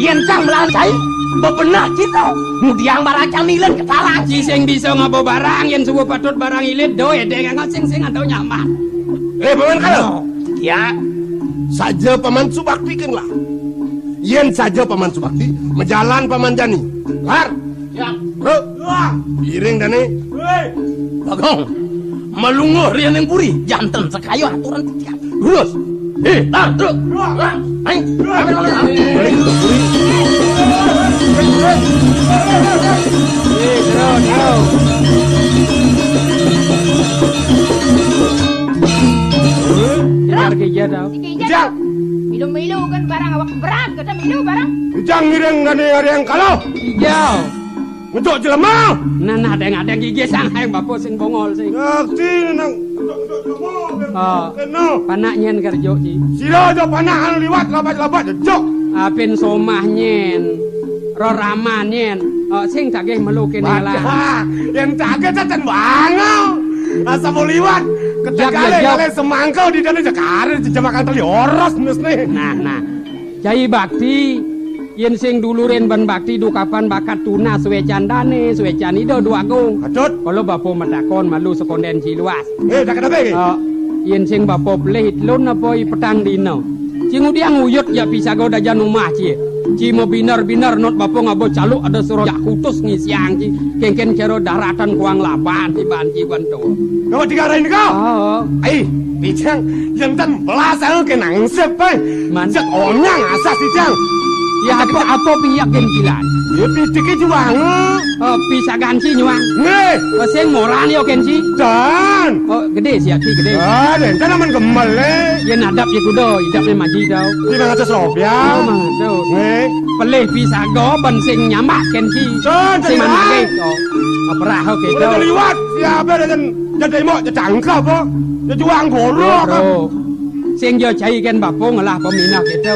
Yen cang melahan cai, bebenah kita. Ngudiang barang cang nilad ke talang. Ci sing bisa ngaba barang, yen suba patut barang ilid, do edeng angat sing sing atau nyaman. Eh, Paman Kala. Ya. Saja Paman Subakti ken lah. Yen saja Paman Subakti, majalan Paman jani. Lar. Ya. Bro. Wah. Iring dane. Woi. Bagong. Malungguh rian ning puri, janten sakaya aturan titiang. Lurus. Eh, tar, truk. Tar. Ayo. Eh, terus, terus. Keluar ke iya, tau. Ijang. Milu-milu kan barang awak berat, kita milu barang. Ijang ngiring dane hari yang kalau. Ijau. Ngejuk jelema. Nah, nah, deng, deng gigi sang hayang bapa sing bongol sing. Yakti nang ngejuk jelema. Oh. Kena. Panak nyen kerjo ci. Sira aja panak anu liwat labat-labat jejuk. Apin somah nyen. Rorama nyen. Oh, sing tagih melu kene lah. Wah, yang tagih teten bangau. Asa mau liwat. Jak, ketegale jak, jak. Kale semangkau di dana jekare jejemakan teli oros mesne. Nah, nah. Cai bakti, yen sing dulurin ban bakti dukapan bakat tunas suecan dane, suecan Ida Dwagung. Patut. Kala bapa matakon malu sekonden ci luas. Eh, tak ada be. Eh, yen sing bapa pelih itlun apa i petang dina. Ci ngudiang uyut ya pisaga dajan umah ci. Ci mabiner-biner not bapa ngaba caluk ada suruh jak kutus ngisiang ci. Kengken cara daratan kuang laban tiban ci bantu. Kau tiga hari ni kau? Oh. Ai, Bicang, yang tan belas aku ke nangsep, ai. Man. Cek onyang asas, Bicang. Ya, apa, apa piyak gen kilan? Ya, pitik ke juang. Oh, pisagan ci nyuang. Nggih. Oh, sing moran ya, Ken, ci? Dan. Oh, gede sih, aki gede. Ah, dan tan aman gemel, eh. Ya, nadap ya kuda, idapnya maji tau. Di mana atas rob, ya? Oh, mana tau. Nggih. Pelih pisaga, ban sing nyamak, Ken, ci. Dan, sing dari mana, mana? Ke? Oh, perah, oke, udah tau. Dari liwat, ya, apa, dan Jadi mau cecangkep apa? Jejuang goro apa? Bro. Sing ja cai ken bapa ngelah peminah kita.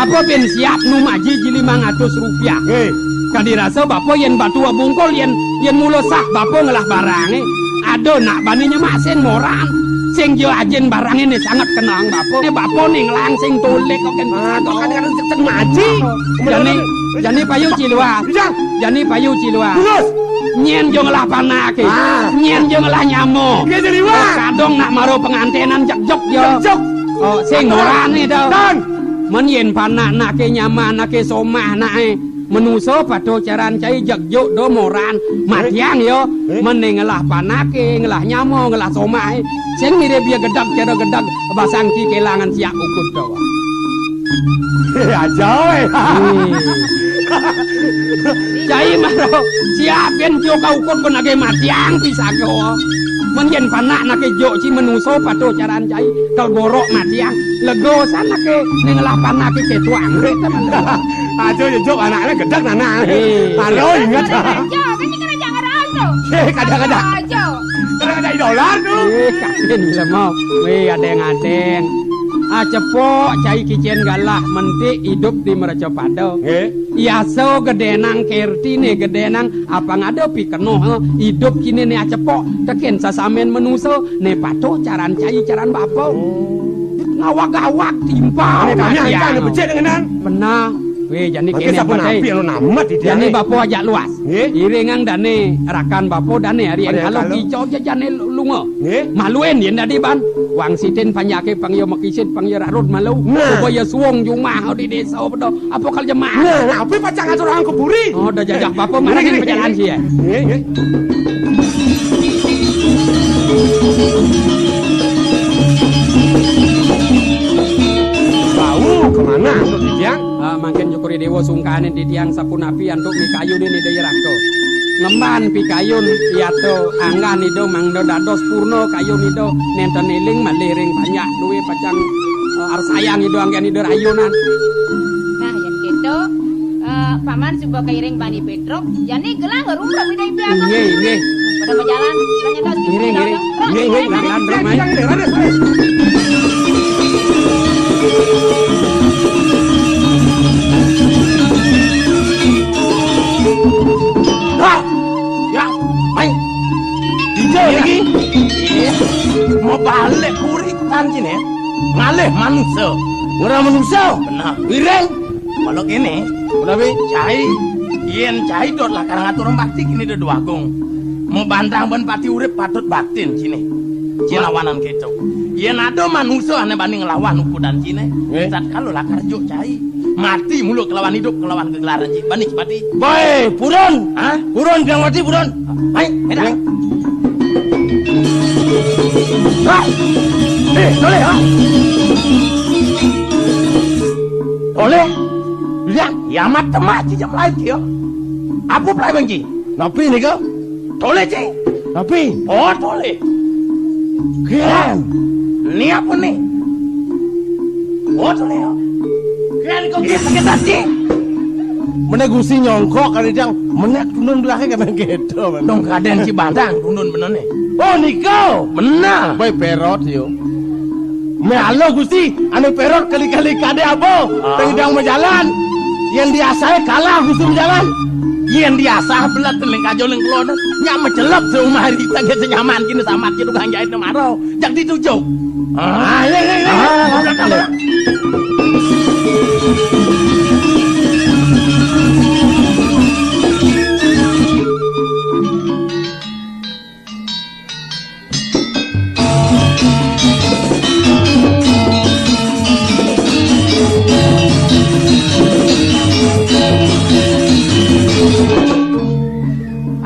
Apa ben siap nu maji ji limang atus rupiah? Nggih. Kadi rasa bapa yen batu bungkul yen, yen mula sah bapa ngelah barange. Ada nak bani nyemak sen moran. Sing ja ajin barange ne sangat kenang bapa. Ne bapa ning lang sing tulik kok ken. Ah, kok kan kan sen maji. Jani, jani payu ci luas. Iya. Jani payu ci luas. Lurus. Nyen jo ngelah panake. Ah. Nyen jo ngelah nyamo. Iya, jadi wah. Oh, kadong nak maro pengantenan jek jok jo. Jek jok. Oh, sing moran ni tau. Dan. Men yen panak nake nyama nake somah nake menuso patuh caran cai jek jok do moran. Eh? Matiang yo. Eh? Men ne ngelah panake, ngelah nyamo, ngelah somah. Sing mirip ya gedag cara gedag basang ki kelangan siap ukut do. Eh, aja, weh. Hmm. Cai maro, siap yen cio ka ukut kon age matiang pisaga. Men yen panak nake jok ci menuso patuh caran cai, kal gorok matiang. Lego san nake ning lah panak ke tuang. Aja ya jok anaknya gedek anak. Eh. Halo, ingat. Aja, kan kita jangan rasa. Eh, kadang-kadang. Aja. Kadang-kadang dolar tu. Eh, kadin lemah. Weh, adeng-adeng. Acepok cai kicen galah mentik idup di Meracapada. Nggih. Iaso gedenang kertine gedenang apang ada pikenoh, eh, idup kine ne acepok teken sasamen menusa ne patuh caran cai caran bapa. Oh. Ngawag-awag timpal. Ane tanya matiang. Ikan becik dengan. Benar. Weh, jani kene sampun api anu namet di jani bapa ajak luas. Nggih. Iringang dane rakan bapa dane hari yang kalau kicau jejane lu-, lunga. Nggih. Maluin yen dadi ban. Wang sitin panjake pang ya makisit pang ya rarut malu. Nah. Coba ya suwung jumah di desa bedo. Apa kal jemaah? Nah, nah, apa pacang atur orang keburi? Oh, udah jajah bapa mana nggih, nggih, pejalan nggih. Sih ya. Nggih, nggih. Bau kemana untuk titiang? Ah, mangkin Cokor I Dewa sungkanin titiang sapunapi antuk mikayunin Ida Raka. Ngemban pikayun yata anggan Ida mangda dados purna kayun Ida nenten eling malih ring panjak duwe pacang, eh, arsayang Ida anggen Ida rayunan. Nah, yen gitu, Eh, Paman suba kairing Bani Petruk, jani gelah ngarumrep Ida Hyang Agung. Inggih, inggih. Pada majalan, pada nyantos. Inggih, inggih. Inggih, inggih. Jalan, Ram, ai. Hah? Ya, main. Dija lagi. Iya. Mau balik puri kutan sini. Ngalih manusa. Ora manusa. Bener. Piring. Kalau kene, menawi cai, yen cai dot lakar ngatur bakti kene Déwa Agung. Mau bantang ben pati urip patut baktin sini. Cina wanan keto. Yen ada manusa ane bani ngelawan ukudan sini, nggih, sat kalau lakar juk cai. Mati mulu kelawan hidup, kelawan kegelaran ji. Bani mati. Bae, purun. Hah? Purun biang mati, purun. Hai, meda. Hai. Eh, toleh, ha? Toleh? Lihat, kiamat temak ji jam lain, ya. Apa pelai bang ji? Napi ni ke? Toleh, ji. Napi? Oh, toleh. Kian. Ni apa ni? Oh, toleh, ya. Kian kau sakit hati. Mene gusi nyongkok kali jang, mene tunun belakang kena gitu, men. Dong kaden si badang tunun bener ni. Oh, niko. Bener. Bae perot yo. Me alo gusi, ane perot kali-kali kade apa? Ah. Tengdang majalan. Yang diasah kalah gusi majalan. Yang diasah belat teling kajo ling kelon. Nyak macelep seumah hari kita gitu nyaman kini samat gitu ganjai temaro. Jak ditujuk. Ah, iya, iya, iya. Ah, iya, iya.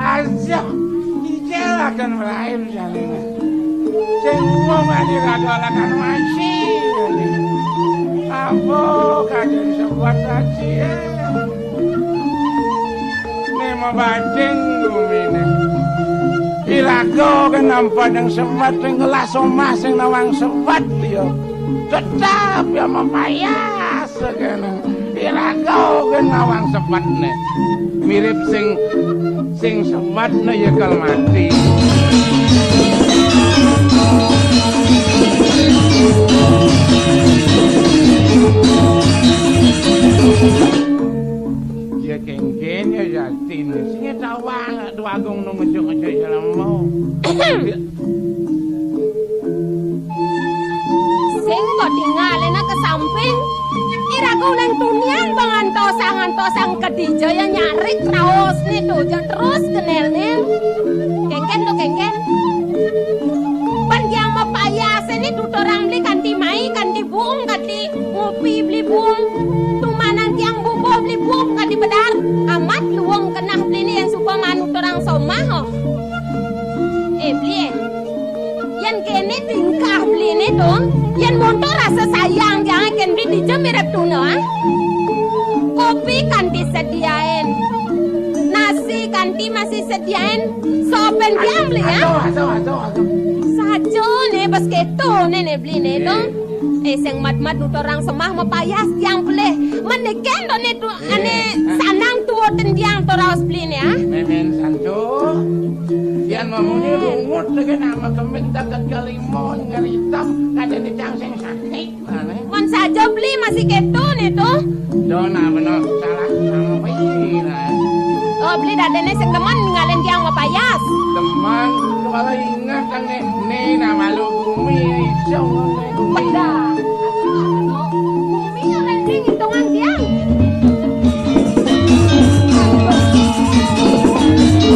Aja, dijelakan lain jalina. Sing wong adi ragalakan masih. Apa kajen sebat saja? Ini mabading gumine. Iraga kan nampa deng sebat, deng gelas omah sing nawang sebat ya. Tetap ya mapayas kene. Iraga kan nawang sebatne. Mirip sing, sing sebatne ya kal mati. Ya kengken ya Yasin. Sing tawang Déwa Agung nu ngejuk-ngejuk jelema. Sing kok tingalena ke samping. Iraga uleng tunian bang antosang, antosang kedija ya nyarik raosne to, ja terus kenelne. Kengken to, kengken. Ban yang mapayase ni tuturang beli kanti mai, kanti buung, kanti ngopi beli buung. Tumanang tiang bubuh beli buung kanti bedar. Amat luung kenah beli ni yang suba manuturang somah, oh. Eh, beli, eh. Yen kene tingkah beli ni to, yen montor rasa sayang tiang ken beli dija mirip tuna, ah. Kopi kanti sediain. Nasi kanti masih sediain. Sopen tiang beli, ah. Aduh, aduh, aduh, aduh. Saja ne bas keto ne, ne beli ne to. Eh, sing mat-mat nuturang semah mapayas tiang pelih. Men ne ken to ne tu, ane sanang tuo tendiang to raos beli ne, ah. Memen santo. Yan mamunyi rungut lagi nama kemit deket kalimon ngeritam kada ni cang sing sakit. Mana? Mon saja beli masih keto ne to. Dona benar salah sampai lah. Oh, beli dadene sing demen ninggalin tiang mapayas. Demen, kalau ingat kan ne, ne nama lu bumi, song ne bumi. Pedah. Bumi yang renting hitungan tiang.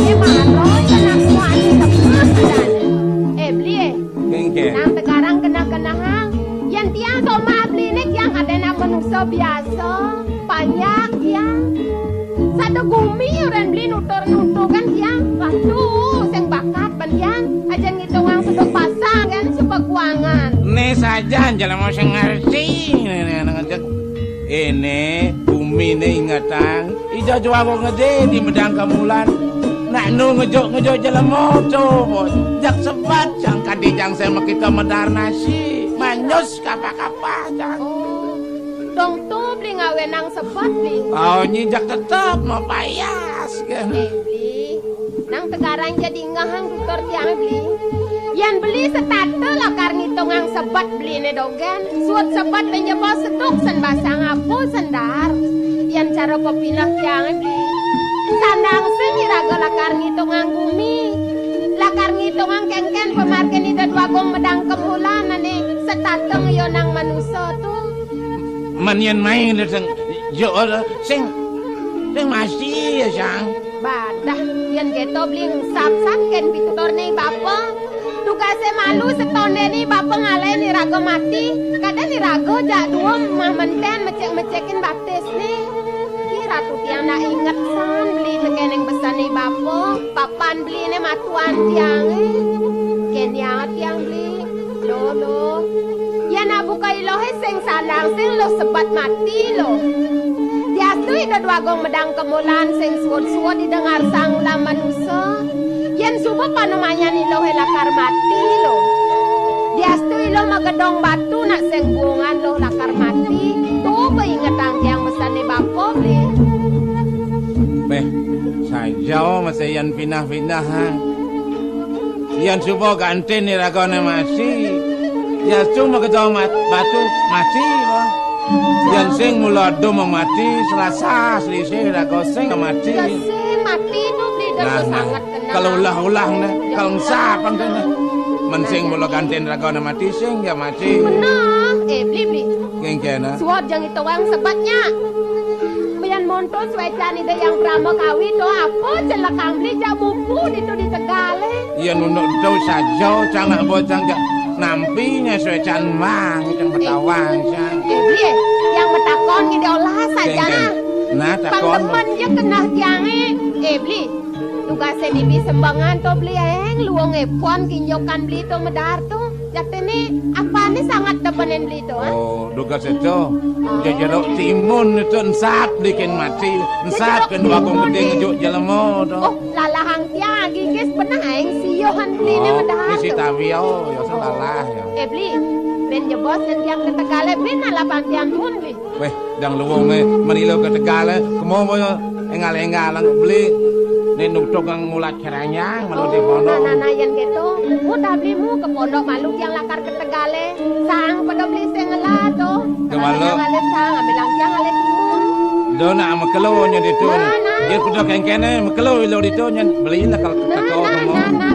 Eh, maroi, anak muani lemah, adane. Eh, beli, eh. Kengken. Nang tegarang kenah-kenahang. Yang tiang somah beli ni tiang kadena manusia biasa. Payah tiang. Satu gumi orang beli nutur-nutur kan tiang. Waduh, sing bakat ban tiang. Aja ngitungang sudut pasang kan, suba kuangan. Ni sajan jelema sing ngerti. Ni, ni, ni, ngecek. Ini bumi ni ingetang. Ija juago ngede di medang kamulan. Nak nu ngejuk-ngejuk jelema tu, bos. Jak sebat, jang kadi jang saya makita medar nasi. Manyus kapa-kapa, jang. Dong tu beli ngawénang sebet beli. Oh, nyi jak tetep mapayas kan. Eh, beli. Nang tegarang jadi ngahang tutur tiang beli. Yan beli setata lakar ngitungang sebet beli né dogén. Suud sebet benjebos seduk sen basang apa sendar. Yan cara pepilah tiang beli. Sandang sing iraga lakar ngitungang gumi. Lakar ngitungang kénkén pamargin Ida Dwagung Medang Kemulan ané setata ngayonang manusa tu. Men yén main sing, yo, sing, sing masi ya, Sang. Badah, yén kéto beli ngusap-sap kén pituturné bapa. Tugasé malu setondéné bapa ngalahin iraga mati. Kadén iraga jak dua mah menten mecik-mecikin batisné. Ki ratu tiang nak inget san beli tekéning besané bapa. Papan beliné matuan tiangé. Kéné tiang beli. Lo, lo. Yan abuka Ilohé sing sandang sing lo sebet mati lo. Diastu Ida Dwagung Medang Kemulan sing suud-suud Ida ngarsang ulam manusa. Yan suba panemanyan Ilohé lakar mati lo. Diastu Iloh magedong batu nak sing buungan lo lakar mati. Tuba ingetang tiang besané bapa beli. Béh, saja masih yan pinah-pinah, ha. Yan suba gantin iragané masi. Yan suba magedong mat-, batu masi, ha. Yan sing mula dum mati, selasa, selisih iraga sing mati. Ya sing mati tu beli dah. Nah, nah. Sangat kenal. Kalau ulah-ulah né, kalau ngusap kan né. Men sing mula gantin iragané mati, sing ya mati. Benar. Eh, beli, beli. Kénkén, ha. Suud jang ituang sebetnya. Bian monto suécan Ida Hyang Parama Kawi to apa celekang beli jak buku ditu di Tegalé. Iya nunduk to saja cang nak bocang jak nampi nya suécan mang cang petawang cang. Eh, beli, eh, yang metakon ngidé olah saja. Kénkén. Nah. Nah, takon. Pang demen je kenah tiangé. Eh, beli. Tugasé bibi sembangan to beli eng luung épon kinjokan beli to medar to. Jatiné apané sangat demenin beli to, ha? Oh, dugas itu. Jejero timun itu ensat bikin mati, ensat kén Dwagung Gedé ngejuk jelema to. Oh, lalahang tiang gigis benah aing siuhan beliné medar to. Bisi tawio, ya selalah ya. Eh, beli, bén jebos nang tiang ka Tegalé, bén alapan tiang pun beli. Wéh, dang luung né, marila ka Tegalé, kemo boya énggal-énggal beli. Né nutuk kang mulat keranyang malu di pondok. Nah, nah, nah, yén kéto, mu dah beli mu ka pondok malu tiang lakar ka Tegalé. Sang pada beli sing ngelah to. Kemana? Ngalih sang, ambil lang tiang ngalih timun. Do nak makelo nya ditu. Nah, nah. Yén pada kénkéné makelo ilo ditu nya beli nak ka teko. Nah, nah, nah, nah.